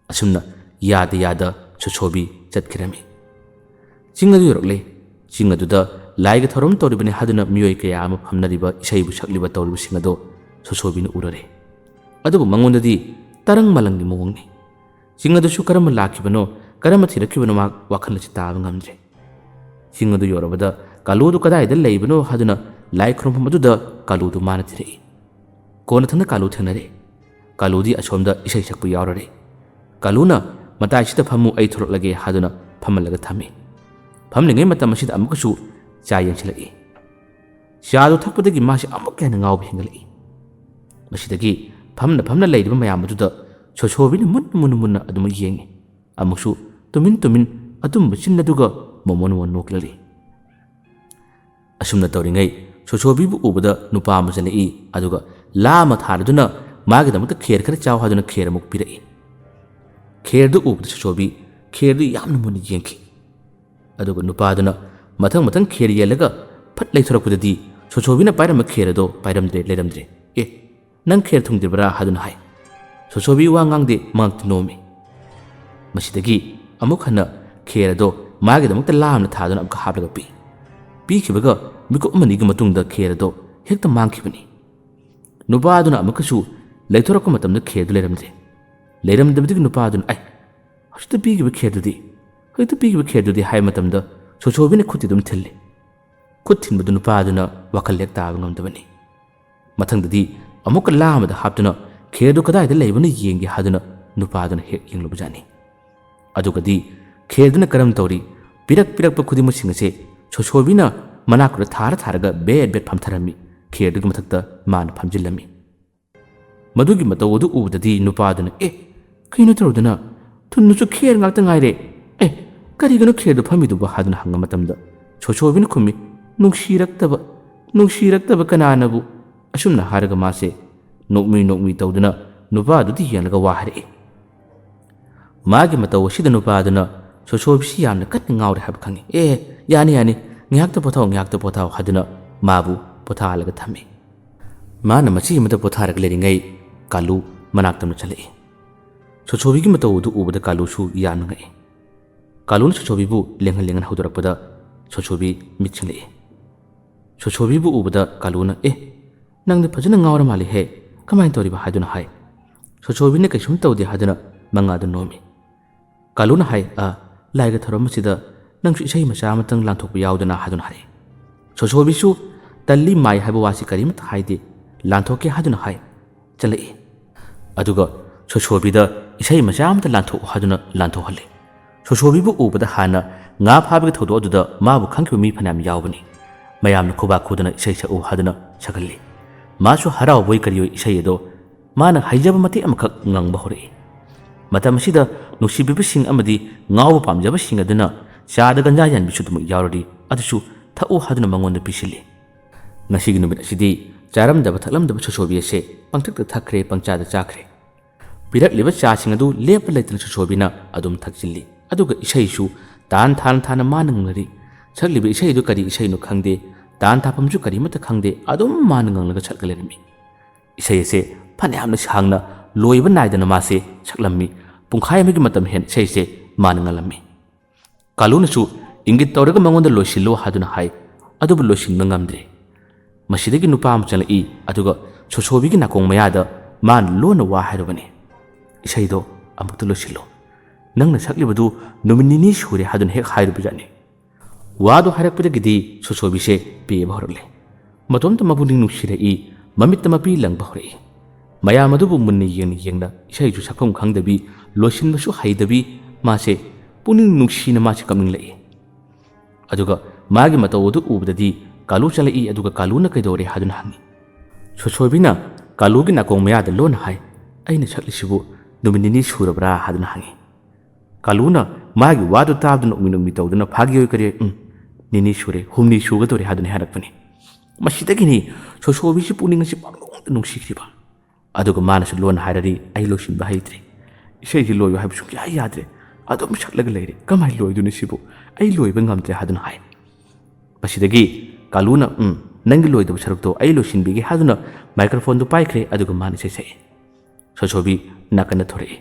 ꯑꯁꯨꯝꯅ ꯌꯥꯗ ꯌꯥꯗ ꯁꯣꯁꯣꯕꯤ ꯆꯠꯈꯤꯔꯝꯃꯤ꯫ ꯆꯤꯡ ꯑꯗꯨ ꯌꯧꯔꯛꯂꯦ꯫ ꯆꯤꯡ ꯑꯗꯨꯗ ꯂꯥꯏꯒꯤ ꯊꯧꯔꯝ ꯇꯧꯔꯤꯕꯅꯤ ꯍꯥꯏꯗꯨꯅ ꯃꯤꯑꯣꯏ ꯀꯌꯥ ꯑꯃ ꯐꯝꯅꯔꯤꯕ, ꯏꯁꯩꯕꯨ ꯁꯛꯂꯤꯕ ꯇꯧꯔꯤꯕꯁꯤꯡ ꯑꯗꯣ ꯁꯣꯁꯣꯕꯤꯅ ꯎꯔꯔꯦ꯫ ꯑꯗꯨꯕꯨ ꯃꯉꯣꯟꯗꯗꯤ ꯇꯔꯪ ꯃꯂꯪꯒꯤ ꯃꯑꯣꯡꯅꯤ꯫ ꯆꯤꯡ ꯑꯗꯨꯁꯨ ꯀꯔꯝꯅ ꯂꯥꯛꯈꯤꯕꯅꯣ, ꯀꯔꯝꯅ ꯊꯤꯔꯛꯈꯤꯕꯅꯣ ꯃꯍꯥꯛ ꯋꯥꯈꯜ ꯑꯁꯤ ꯇꯥꯕ ꯉꯝꯗ꯭ꯔꯦ꯫ ꯆꯤꯡ ꯑꯗꯨ ꯌꯧꯔꯕꯗ ꯀꯥꯂꯨꯗꯨ ꯀꯗꯥꯏꯗ ꯂꯩꯕꯅꯣ ꯍꯥꯏꯗꯨꯅ ꯂꯥꯏ ꯈꯨꯔꯨꯝꯐꯝ ꯑꯗꯨꯗ ꯀꯥꯂꯨꯗꯨ ꯃꯥꯅ ꯊꯤꯔꯛꯏ꯫ ꯀꯣꯟꯅꯊꯪꯗ ꯀꯥꯂꯨ ꯊꯦꯡꯅꯔꯦ꯫ ꯀꯥꯂꯨꯗꯤ ꯑꯁꯣꯝꯗ ꯏꯁꯩ ꯁꯛꯄ ꯌꯥꯎꯔꯔꯦ꯫ ꯀꯥꯂꯨꯅ, "ꯃꯇꯥꯏꯁꯤꯗ ꯐꯝꯃꯨ, ꯑꯩ ꯊꯣꯛꯂꯛꯂꯒꯦ" ꯍꯥꯏꯗꯨꯅ ꯐꯝꯍꯜꯂꯒ ꯊꯝꯃꯤ꯫ ꯐꯝꯂꯤꯉꯩ ꯃꯇꯝ ꯑꯁꯤꯗ ꯑꯃꯨꯛꯀꯁꯨ ꯆꯥ ꯌꯦꯡꯁꯤꯜꯂꯛꯏ꯫ ꯆꯥꯗꯨ ꯊꯛꯄꯗꯒꯤ ꯃꯥꯁꯤ ꯑꯃꯨꯛꯀ ꯍꯦꯟꯅ ꯉꯥꯎꯕ ꯍꯦꯟꯒꯠꯂꯛꯏ꯫ ꯃꯁꯤꯗꯒꯤ ꯐꯝꯅ ꯐꯝꯅ ꯂꯩꯔꯤꯕ ꯃꯌꯥꯝ ꯑꯗꯨꯗ ꯁꯣꯁꯣꯕꯤꯅ ꯃꯨꯟꯅ ꯃꯨꯟꯅ ꯃꯨꯟꯅ ꯑꯗꯨꯃꯛ ꯌꯦꯡꯉꯤ꯫ ꯑꯃꯨꯛꯁꯨ ꯇꯨꯃꯤꯟ ꯇꯨꯃꯤꯟ ꯑꯗꯨꯝꯕ ꯆꯤꯟ ꯑꯗꯨꯒ ꯃꯣꯃꯣꯟ ꯃꯣꯃꯣꯟ ꯅꯣꯛꯂꯛꯂꯤ꯫ ꯑꯁꯨꯝꯅ ꯇꯧꯔꯤꯉꯩ ꯁꯣꯁꯣꯕꯤꯕꯨ ꯎꯕꯗ ꯅꯨꯄꯥ ꯑꯃ ꯆꯦꯜꯂꯛꯏ, ꯑꯗꯨꯒ ꯂꯥ ꯑꯃ ꯊꯥꯔꯗꯨꯅ ꯃꯥꯒꯤꯗꯃꯛꯇ ꯈꯦꯔ ꯈꯔ ꯆꯥꯎ ꯍꯥꯏꯗꯨꯅ ꯈꯦꯔ ꯑꯃꯨꯛ ꯄꯤꯔꯛꯏ꯫ ꯈꯦꯔꯗꯨ ꯎꯕꯗ ꯁꯣꯁꯣꯕꯤ ꯈꯦꯔꯗꯨ ꯌꯥꯝꯅ ꯃꯨꯟꯅ ꯌꯦꯡꯈꯤ꯫ ꯑꯗꯨꯒ ꯅꯨꯄꯥꯗꯨꯅ ꯃꯊꯪ ꯃꯊꯪ ꯈꯦꯔ ꯌꯦꯜꯂꯒ ꯐꯠ ꯂꯩꯊꯣꯔꯛꯄꯗꯗꯤ ꯁꯣꯁꯣꯕꯤꯅ ꯄꯥꯏꯔꯝꯕ ꯈꯦꯔ ꯑꯗꯣ ꯄꯥꯏꯔꯝꯗ꯭ꯔꯦ, ꯂꯩꯔꯝꯗ꯭ꯔꯦ꯫ "ꯑꯦ, ꯅꯪ ꯈꯦꯔ ꯊꯨꯡꯗ꯭ꯔꯤꯕ꯭ꯔꯥ?" ꯍꯥꯏꯗꯨꯅ ꯍꯥꯏ꯫ ꯁꯣꯁꯣꯕꯤ ꯋꯥ ꯉꯥꯡꯗꯦ, ꯃꯉꯛꯇ ꯅꯣꯝꯃꯤ꯫ ꯃꯁꯤꯗꯒꯤ ꯑꯃꯨꯛ ꯍꯟꯅ ꯈꯦꯔ ꯑꯗꯣ ꯃꯥꯒꯤꯗꯃꯛꯇ ꯂꯥꯝꯅ ꯊꯥꯗꯨꯅ ꯑꯃꯨꯛꯀ ꯍꯥꯞꯂꯒ ꯄꯤ꯫ ꯄꯤꯈꯤꯕꯒ ꯃꯤꯀꯨꯞ ꯑꯃꯅꯤꯒꯤ ꯃꯇꯨꯡꯗ ꯈꯦꯔ ꯑꯗꯣ ꯍꯦꯛꯇ ꯃꯥꯡꯈꯤꯕꯅꯤ꯫ ꯅꯨꯄꯥꯗꯨꯅ ꯑꯃꯨꯛꯀꯁꯨ ꯂꯩꯊꯣꯔꯛꯄ ꯃꯇꯝꯗ ꯈꯦꯔꯗꯨ ꯂꯩꯔꯝꯗ꯭ꯔꯦ꯫ ꯂꯩꯔꯝꯗꯕꯗꯒꯤ ꯅꯨꯄꯥꯗꯨꯅ, "ꯑꯩ, ꯍꯧꯖꯤꯛꯇ ꯄꯤꯈꯤꯕ ꯈꯦꯔꯗꯨꯗꯤ, ꯍꯧꯖꯤꯛꯇ ꯄꯤꯈꯤꯕ ꯈꯦꯔꯗꯨꯗꯤ?" ꯍꯥꯏꯕ ꯃꯇꯝꯗ ꯁꯣꯁꯣꯕꯤꯅ ꯈꯨꯠꯇꯤ ꯑꯗꯨꯝ ꯊꯤꯜꯂꯤ꯫ ꯈꯨꯠ ꯊꯤꯟꯕꯗꯨ ꯅꯨꯄꯥꯗꯨꯅ ꯋꯥꯈꯜ ꯂꯦꯛ ꯇꯥꯕ ꯉꯝꯗꯕꯅꯤ꯫ ꯃꯊꯪꯗꯗꯤ ꯑꯃꯨꯛꯀ ꯂꯥꯝꯕꯗ ꯍꯥꯞꯇꯨꯅ ꯈꯦꯔꯗꯨ ꯀꯗꯥꯏꯗ ꯂꯩꯕꯅ ꯌꯦꯡꯒꯦ ꯍꯥꯏꯗꯨꯅ ꯅꯨꯄꯥꯗꯨꯅ ꯍꯦꯛ ꯌꯦꯡꯂꯨꯕꯖꯥꯠꯅꯤ꯫ ꯑꯗꯨꯒꯗꯤ ꯈꯦꯔꯗꯨꯅ ꯀꯔꯝ ꯇꯧꯔꯤ? ꯄꯤꯔꯛ ꯄꯤꯔꯛꯄ ꯈꯨꯗꯤꯡꯃꯛꯁꯤꯡ ꯑꯁꯦ ꯁꯣꯁꯣꯕꯤꯅ ꯃꯅꯥꯛꯇꯨꯗ ꯊꯥꯔ ꯊꯥꯔꯒ ꯕꯦꯠ ꯕꯦꯠ ꯐꯝꯊꯔꯝꯃꯤ꯫ ꯈꯦꯔꯗꯨꯒꯤ ꯃꯊꯛꯇ ꯃꯥꯅ ꯐꯝꯖꯤꯜꯂꯝꯃꯤ꯫ ꯃꯗꯨꯒꯤ ꯃꯇꯧ ꯑꯗꯨ ꯎꯕꯗꯗꯤ ꯅꯨꯄꯥꯗꯨꯅ, "ꯑꯦ, ꯀꯩꯅꯣ ꯇꯧꯔꯗꯅ? ꯊꯨꯟꯗꯨꯁꯨ ꯈꯦꯔ ꯉꯥꯛꯇ ꯉꯥꯏꯔꯦ꯫ ꯑꯦ, ꯀꯔꯤꯒꯤꯅꯣ ꯈꯦꯔꯗꯨ ꯐꯝꯃꯤꯗꯨꯕꯨ?" ꯍꯥꯏꯗꯨꯅ ꯍꯪꯕ ꯃꯇꯝꯗ ꯁꯣꯁꯣꯕꯤꯅ ꯈꯨꯝꯃꯤ, "ꯅꯨꯡꯁꯤꯔꯛꯇꯕ, ꯅꯨꯡꯁꯤꯔꯛꯇꯕ ꯀꯅꯥꯅꯕꯨ?" ꯑꯁꯨꯝꯅ ꯍꯥꯏꯔꯒ ꯃꯥꯁꯦ ꯅꯣꯛꯃꯤ ꯅꯣꯛꯃꯤ ꯇꯧꯗꯨꯅ ꯅꯨꯄꯥꯗꯨꯗ ꯌꯦꯡꯂꯒ ꯋꯥ ꯍꯥꯏꯔꯛꯏ꯫ ꯃꯥꯒꯤ ꯃꯇꯧ ꯑꯁꯤꯗ ꯅꯨꯄꯥꯗꯨꯅ ꯁꯣꯁꯣꯕꯤꯁꯤ ꯌꯥꯝꯅ ꯀꯟꯅ ꯉꯥꯎꯔꯦ ꯍꯥꯏꯕ ꯈꯪꯉꯤ꯫ "ꯑꯦ, ꯌꯥꯅꯤ, ꯌꯥꯅꯤ, ꯉꯥꯏꯍꯥꯛꯇ ꯄꯣꯊꯥꯎ, ꯉꯥꯏꯍꯥꯛꯇ ꯄꯣꯊꯥꯎ" ꯍꯥꯏꯗꯨꯅ ꯃꯥꯕꯨ ꯄꯣꯊꯥꯍꯜꯂꯒ ꯊꯝꯃꯤ꯫ ꯃꯥꯅ ꯃꯆꯤ ꯑꯃꯗ ꯄꯣꯊꯥꯔꯒ ꯂꯩꯔꯤꯉꯩ ꯀꯥꯂꯨ ꯃꯅꯥꯛꯇ ꯑꯃꯨꯛ ꯆꯠꯂꯛꯏ꯫ ꯁꯣꯁꯣꯕꯤꯒꯤ ꯃꯇꯧ ꯑꯗꯨ ꯎꯕꯗ ꯀꯥꯂꯨꯁꯨ ꯌꯥꯝꯅ ꯉꯛꯏ꯫ ꯀꯥꯂꯨꯅ ꯁꯣꯁꯣꯕꯤꯕꯨ ꯂꯦꯡꯍꯟ ꯂꯦꯡꯍꯟ ꯍꯧꯗꯣꯔꯛꯄꯗ ꯁꯣꯁꯣꯕꯤ ꯃꯤꯠ ꯁꯤꯡꯂꯛꯏ꯫ ꯁꯣꯁꯣꯕꯤꯕꯨ ꯎꯕꯗ ꯀꯥꯂꯨꯅ, "ꯑꯦ, ꯅꯪꯗꯤ ꯐꯖꯅ ꯉꯥꯎꯔ ꯃꯥꯜꯂꯦꯍꯦ, ꯀꯃꯥꯏꯅ ꯇꯧꯔꯤꯕ?" ꯍꯥꯏꯗꯨꯅ ꯍꯥꯏ꯫ ꯁꯣꯁꯣꯕꯤꯅ ꯀꯩꯁꯨꯝ ꯇꯧꯗꯦ ꯍꯥꯏꯗꯨꯅ ꯃꯉꯥꯗꯨ ꯅꯣꯝꯃꯤ꯫ ꯀꯥꯂꯨꯅ ꯍꯥꯏ, "ꯑ, ꯂꯥꯏꯒ ꯊꯧꯔꯝ ꯑꯁꯤꯗ ꯅꯪꯁꯨ ꯏꯁꯩ ꯃꯆꯥ ꯑꯃꯇꯪ ꯂꯥꯟꯊꯣꯛꯄ ꯌꯥꯎꯗꯅ" ꯍꯥꯏꯗꯨꯅ ꯍꯥꯏ꯫ ꯁꯣꯁꯣꯕꯤꯁꯨ ꯇꯜꯂꯤ ꯃꯥꯏ ꯍꯥꯏꯕ ꯋꯥꯁꯤ ꯀꯔꯤꯃꯠꯇ ꯍꯥꯏꯗꯦ, "ꯂꯥꯟꯊꯣꯛꯀꯦ" ꯍꯥꯏꯗꯨꯅ ꯍꯥꯏ꯫ ꯆꯠꯂꯛꯏ꯫ ꯑꯗꯨꯒ ꯁꯣꯁꯣꯕꯤꯗ ꯏꯁꯩ ꯃꯆꯥ ꯑꯃꯇ ꯂꯥꯟꯊꯣꯛꯎ ꯍꯥꯏꯗꯨꯅ ꯂꯥꯟꯊꯣꯛꯍꯜꯂꯤ꯫ ꯁꯣꯁꯣꯕꯤꯕꯨ ꯎꯕꯗ ꯍꯥꯟꯅ ꯉꯥ ꯐꯥꯕꯒꯤ ꯊꯧꯗꯣꯛ ꯑꯗꯨꯗ ꯃꯥꯕꯨ ꯈꯪꯈꯤꯕ ꯃꯤ ꯐꯅꯌꯥꯝ ꯌꯥꯎꯕꯅꯤ꯫ ꯃꯌꯥꯝꯅ ꯈꯨꯕꯥꯛ ꯈꯨꯗꯅ ꯏꯁꯩ ꯁꯛꯎ ꯍꯥꯏꯗꯨꯅ ꯁꯛꯍꯜꯂꯤ꯫ ꯃꯥꯁꯨ ꯍꯔꯥꯎꯕꯣꯏ ꯀꯔꯤꯑꯣꯏ ꯏꯁꯩ ꯑꯗꯣ ꯃꯥꯅ ꯍꯩꯖꯕ ꯃꯇꯦꯛ ꯑꯃꯈꯛ ꯉꯪꯕ ꯍꯧꯔꯛꯏ꯫ ꯃꯇꯝ ꯑꯁꯤꯗ ꯅꯨꯡꯁꯤꯕꯤꯕꯁꯤꯡ ꯑꯃꯗꯤ ꯉꯥꯎꯕ ꯄꯥꯝꯖꯕꯁꯤꯡ ꯑꯗꯨꯅ ꯆꯥꯗ ꯒꯟꯖꯥ ꯌꯥꯟꯕꯤꯁꯨ ꯑꯗꯨꯃꯛ ꯌꯥꯎꯔꯔꯤ, ꯑꯗꯨꯁꯨ ꯊꯛꯎ ꯍꯥꯏꯗꯨꯅ ꯃꯉꯣꯟꯗ ꯄꯤꯁꯤꯜꯂꯤ꯫ ꯉꯁꯤꯒꯤ ꯅꯨꯃꯤꯠ ꯑꯁꯤꯗꯤ ꯆꯥꯔꯝꯗꯕ ꯊꯛꯂꯝꯗꯕ ꯁꯣꯁꯣꯕꯤ ꯑꯁꯦ ꯄꯪꯊꯛꯇ ꯊꯛꯈ꯭ꯔꯦ, ꯄꯪꯆꯥꯗ ꯆꯥꯈ꯭ꯔꯦ꯫ ꯄꯤꯔꯛꯂꯤꯕ ꯆꯥꯁꯤꯡ ꯑꯗꯨ ꯂꯦꯞꯄ ꯂꯩꯇꯅ ꯁꯣꯁꯣꯕꯤꯅ ꯑꯗꯨꯝ ꯊꯛꯆꯤꯜꯂꯤ꯫ ꯑꯗꯨꯒ ꯏꯁꯩꯁꯨ ꯇꯥꯟ ꯊꯥꯅ ꯊꯥꯅ ꯃꯥꯅ ꯉꯪꯂꯔꯤ꯫ ꯁꯛꯂꯤꯕ ꯏꯁꯩꯗꯨ ꯀꯔꯤ ꯏꯁꯩꯅꯣ ꯈꯪꯗꯦ, ꯇꯥꯟ ꯊꯥꯐꯝꯁꯨ ꯀꯔꯤꯃꯠꯇ ꯈꯪꯗꯦ, ꯑꯗꯨꯝ ꯃꯥꯅ ꯉꯪꯂꯒ ꯁꯛꯂꯒ ꯂꯩꯔꯝꯃꯤ꯫ ꯏꯁꯩ ꯑꯁꯦ ꯐꯅꯌꯥꯝꯅ ꯁꯥꯡꯅ ꯂꯣꯏꯕ ꯅꯥꯏꯗꯅ ꯃꯥꯁꯦ ꯁꯛꯂꯝꯃꯤ꯫ ꯄꯨꯡꯈꯥꯏ ꯑꯃꯒꯤ ꯃꯇꯝ ꯍꯦꯟ ꯏꯁꯩꯁꯦ ꯃꯥꯅ ꯉꯪꯂꯝꯃꯤ꯫ ꯀꯥꯂꯨꯅꯁꯨ ꯏꯪꯒꯤꯠ ꯇꯧꯔꯒ ꯃꯉꯣꯟꯗ ꯂꯣꯏꯁꯤꯜꯂꯣ ꯍꯥꯏꯗꯨꯅ ꯍꯥꯏ꯫ ꯑꯗꯨꯕꯨ ꯂꯣꯏꯁꯤꯟꯕ ꯉꯝꯗ꯭ꯔꯦ꯫ ꯃꯁꯤꯗꯒꯤ ꯅꯨꯄꯥ ꯑꯃ ꯆꯪꯂꯛꯏ, ꯑꯗꯨꯒ ꯁꯣꯁꯣꯕꯤꯒꯤ ꯅꯥꯀꯣꯡ ꯃꯌꯥꯗ ꯃꯥꯅ ꯂꯣꯟꯅ ꯋꯥ ꯍꯥꯏꯔꯨꯕꯅꯤ꯫ "ꯏꯁꯩꯗꯣ ꯑꯃꯨꯛꯇ ꯂꯣꯏꯁꯤꯜꯂꯣ꯫ ꯅꯪꯅ ꯁꯛꯂꯤꯕꯗꯨ ꯅꯨꯃꯤꯠ ꯅꯤꯅꯤ ꯁꯨꯔꯦ" ꯍꯥꯏꯗꯨꯅ ꯍꯦꯛ ꯍꯥꯏꯔꯨꯕꯖꯥꯠꯅꯤ꯫ ꯋꯥꯗꯨ ꯍꯥꯏꯔꯛꯄꯗꯒꯤꯗꯤ ꯁꯣꯁꯣꯕꯤꯁꯦ ꯄꯦꯕ ꯍꯧꯔꯛꯂꯦ꯫ ꯃꯇꯣꯝꯇ ꯃꯄꯨꯛꯅꯤꯡ ꯅꯨꯡꯁꯤꯔꯛꯏ, ꯃꯃꯤꯠꯇ ꯃꯄꯤ ꯂꯪꯕ ꯍꯧꯔꯛꯏ꯫ ꯃꯌꯥꯝ ꯑꯗꯨꯕꯨ ꯃꯨꯟꯅ ꯌꯦꯡꯅ ꯌꯦꯡꯅ ꯏꯁꯩꯁꯨ ꯁꯛꯐꯝ ꯈꯪꯗꯕꯤ, ꯂꯣꯏꯁꯤꯟꯕꯁꯨ ꯍꯩꯇꯕꯤ, ꯃꯥꯁꯦ ꯄꯨꯛꯅꯤꯡ ꯅꯨꯡꯁꯤꯅ ꯃꯥꯁꯦ ꯀꯞꯅꯤꯡꯂꯛꯏ꯫ ꯑꯗꯨꯒ ꯃꯥꯒꯤ ꯃꯇꯧ ꯑꯗꯨ ꯎꯕꯗꯗꯤ ꯀꯥꯂꯨ ꯆꯪꯂꯛꯏ, ꯑꯗꯨꯒ ꯀꯥꯂꯨꯅ ꯀꯩꯗꯧꯔꯦ ꯍꯥꯏꯗꯨꯅ ꯍꯪꯉꯤ꯫ ꯁꯣꯁꯣꯕꯤꯅ ꯀꯥꯂꯨꯒꯤ ꯅꯥꯀꯣꯡ ꯃꯌꯥꯗ ꯂꯣꯟꯅ ꯍꯥꯏ, "ꯑꯩꯅ ꯁꯛꯂꯤꯁꯤꯕꯨ ꯅꯨꯃꯤꯠ ꯅꯤꯅꯤ ꯁꯨꯔꯕ꯭ꯔꯥ?" ꯍꯥꯏꯗꯨꯅ ꯍꯪꯉꯤ꯫ ꯀꯥꯂꯨꯅ ꯃꯥꯒꯤ ꯋꯥꯗꯨ ꯇꯥꯕꯗ ꯅꯣꯛꯃꯤ ꯅꯣꯛꯃꯤ ꯇꯧꯗꯨꯅ ꯐꯥꯒꯤ ꯑꯣꯏ ꯀꯔꯤ ꯑꯣꯏ, "ꯎꯝ, ꯅꯤꯅꯤ ꯁꯨꯔꯦ, ꯍꯨꯝꯅꯤ ꯁꯨꯒꯗꯧꯔꯦ" ꯍꯥꯏꯗꯨꯅ ꯍꯥꯏꯔꯛꯄꯅꯤ꯫ ꯃꯁꯤꯗꯒꯤꯅꯤ ꯁꯣꯁꯣꯕꯤꯁꯤ ꯄꯨꯛꯅꯤꯡ ꯑꯁꯤ ꯄꯪꯅꯨꯡꯗ ꯅꯨꯡꯁꯤꯈ꯭ꯔꯤꯕ꯫ ꯑꯗꯨꯒ ꯃꯥꯅꯁꯨ ꯂꯣꯟꯅ ꯍꯥꯏꯔꯔꯤ, "ꯑꯩ ꯂꯣꯏꯁꯤꯟꯕ ꯍꯩꯇ꯭ꯔꯦ꯫ ꯏꯁꯩꯁꯤ ꯂꯣꯏꯌꯨ ꯍꯥꯏꯕ ꯁꯨꯡꯌꯥ ꯌꯥꯗ꯭ꯔꯦ꯫ ꯑꯗꯨꯝ ꯁꯛꯂꯒ ꯂꯩꯔꯦ꯫ ꯀꯃꯥꯏꯅ ꯂꯣꯏꯗꯣꯏꯅꯣ ꯁꯤꯕꯨ? ꯑꯩ ꯂꯣꯏꯕ ꯉꯝꯗ꯭ꯔꯦ" ꯍꯥꯏꯗꯨꯅ ꯍꯥꯏ꯫ ꯃꯁꯤꯗꯒꯤ ꯀꯥꯂꯨꯅ, "ꯎꯝ, ꯅꯪꯒꯤ ꯂꯣꯏꯗꯕ ꯁꯔꯨꯛꯇꯣ ꯑꯩ ꯂꯣꯏꯁꯤꯟꯕꯤꯒꯦ" ꯍꯥꯏꯗꯨꯅ ꯃꯥꯏꯀ꯭ꯔꯣꯐꯣꯟꯗꯨ ꯄꯥꯏꯈ꯭ꯔꯦ, ꯑꯗꯨꯒ ꯃꯥꯅ ꯏꯁꯩ ꯁꯛꯑꯦ꯫ ꯁꯣꯁꯣꯕꯤ ꯅꯥꯀꯟꯗ ꯊꯣꯔꯛꯏ꯫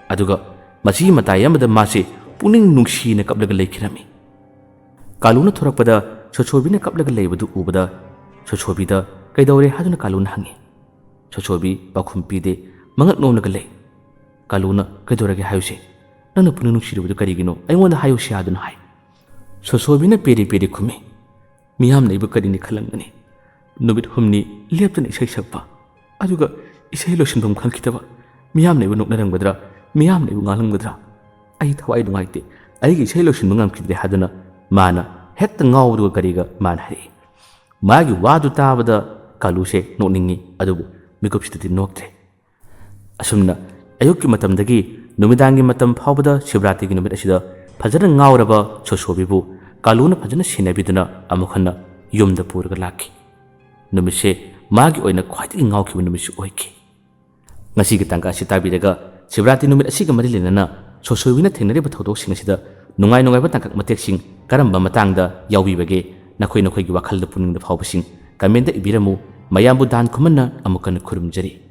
ꯑꯗꯨꯒ ꯃꯁꯤꯒꯤ ꯃꯇꯥꯏ ꯑꯃꯗ ꯃꯥꯁꯤ ꯄꯨꯛꯅꯤꯡ ꯅꯨꯡꯁꯤꯅ ꯀꯞꯂꯒ ꯂꯩꯈꯤꯔꯝꯃꯤ꯫ ꯀꯥꯂꯨꯅ ꯊꯣꯔꯛꯄꯗ ꯁꯣꯁꯣꯕꯤꯅ ꯀꯞꯂꯒ ꯂꯩꯕꯗꯨ ꯎꯕꯗ ꯁꯣꯁꯣꯕꯤꯗ ꯀꯩꯗꯧꯔꯦ ꯍꯥꯏꯗꯨꯅ ꯀꯥꯂꯨꯅ ꯍꯪꯉꯤ꯫ ꯁꯣꯁꯣꯕꯤ ꯄꯥꯎꯈꯨꯝ ꯄꯤꯗꯦ, ꯃꯉꯛ ꯅꯣꯝꯂꯒ ꯂꯩ꯫ ꯀꯥꯂꯨꯅ, "ꯀꯩꯗꯧꯔꯒꯦ ꯍꯥꯏꯌꯨꯁꯦ? ꯅꯪꯅ ꯄꯨꯛꯅꯤꯡ ꯅꯨꯡꯁꯤꯔꯨꯕꯗꯨ ꯀꯔꯤꯒꯤꯅꯣ? ꯑꯩꯉꯣꯟꯗ ꯍꯥꯏꯌꯨꯁꯦ" ꯍꯥꯏꯗꯨꯅ ꯍꯥꯏ꯫ ꯁꯣꯁꯣꯕꯤꯅ ꯄꯦꯔꯤ ꯄꯦꯔꯤ ꯈꯨꯝꯃꯤ꯫ "ꯃꯤꯌꯥꯝꯅ ꯑꯩꯕꯨ ꯀꯔꯤꯅꯤ ꯈꯜꯂꯝꯒꯅꯤ? ꯅꯨꯃꯤꯠ ꯍꯨꯝꯅꯤ ꯂꯦꯞꯇꯅ ꯏꯁꯩ ꯁꯛꯄ, ꯑꯗꯨꯒ ꯏꯁꯩ ꯂꯣꯏꯁꯤꯟꯐꯝ ꯈꯪꯈꯤꯗꯕ꯫ ꯃꯤꯌꯥꯝꯅ ꯑꯩꯕꯨ ꯅꯣꯛꯅꯔꯝꯒꯗ꯭ꯔꯥ? ꯃꯤꯌꯥꯝꯅ ꯑꯩꯕꯨ ꯉꯥꯡꯂꯝꯒꯗ꯭ꯔꯥ? ꯑꯩ ꯊꯋꯥꯏ ꯅꯨꯡꯉꯥꯏꯇꯦ꯫ ꯑꯩꯒꯤ ꯏꯁꯩ ꯂꯣꯏꯁꯤꯟꯕ ꯉꯝꯈꯤꯗ꯭ꯔꯦ" ꯍꯥꯏꯗꯨꯅ ꯃꯥꯅ ꯍꯦꯛꯇ ꯉꯥꯎꯕꯗꯨꯒ ꯀꯔꯤꯒ ꯃꯥꯅ ꯍꯥꯏꯔꯛꯏ꯫ ꯃꯥꯒꯤ ꯋꯥꯗꯨ ꯇꯥꯕꯗ ꯀꯥꯂꯨꯁꯦ ꯅꯣꯛꯅꯤꯡꯉꯤ, ꯑꯗꯨꯕꯨ ꯃꯤꯀꯨꯞꯁꯤꯗꯗꯤ ꯅꯣꯛꯇ꯭ꯔꯦ꯫ ꯑꯁꯨꯝꯅ ꯑꯌꯨꯛꯀꯤ ꯃꯇꯝꯗꯒꯤ ꯅꯨꯃꯤꯗꯥꯡꯒꯤ ꯃꯇꯝ ꯐꯥꯎꯕꯗ ꯁꯤꯕꯔꯥꯇ꯭ꯔꯤꯒꯤ ꯅꯨꯃꯤꯠ ꯑꯁꯤꯗ ꯐꯖꯅ ꯉꯥꯎꯔꯕ ꯁꯣꯁꯣꯕꯤꯕꯨ ꯀꯥꯂꯨꯅ ꯐꯖꯅ ꯁꯦꯟꯅꯕꯤꯗꯨꯅ ꯑꯃꯨꯛ ꯍꯟꯅ ꯌꯨꯝꯗ ꯄꯨꯔꯒ ꯂꯥꯛꯈꯤ꯫ ꯅꯨꯃꯤꯠꯁꯦ ꯃꯥꯒꯤ ꯑꯣꯏꯅ ꯈ꯭ꯋꯥꯏꯗꯒꯤ ꯉꯥꯎꯈꯤꯕ ꯅꯨꯃꯤꯠꯁꯨ ꯑꯣꯏꯈꯤ꯫ ꯉꯁꯤꯒꯤ ꯇꯥꯡꯀꯛ ꯑꯁꯤ ꯇꯥꯕꯤꯔꯒ ꯁꯤꯕꯔꯥꯇ꯭ꯔꯤ ꯅꯨꯃꯤꯠ ꯑꯁꯤꯒ ꯃꯔꯤ ꯂꯩꯅꯅ ꯁꯣꯁꯣꯏꯕꯤꯅ ꯊꯦꯡꯅꯔꯤꯕ ꯊꯧꯗꯣꯛꯁꯤꯡ ꯑꯁꯤꯗ ꯅꯨꯡꯉꯥꯏ ꯅꯨꯡꯉꯥꯏꯕ ꯇꯥꯡꯀꯛ ꯃꯇꯦꯛꯁꯤꯡ ꯀꯔꯝꯕ ꯃꯇꯥꯡꯗ ꯌꯥꯎꯕꯤꯕꯒꯦ? ꯅꯈꯣꯏ ꯅꯈꯣꯏꯒꯤ ꯋꯥꯈꯜꯗ ꯄꯨꯛꯅꯤꯡꯗ ꯐꯥꯎꯕꯁꯤꯡ comment ꯏꯕꯤꯔꯝꯃꯨ꯫ ꯃꯌꯥꯝꯕꯨ ꯗꯥꯟ ꯈꯨꯃꯟꯅ ꯑꯃꯨꯛ ꯍꯟꯅ ꯈꯨꯔꯨꯝꯖꯔꯤ꯫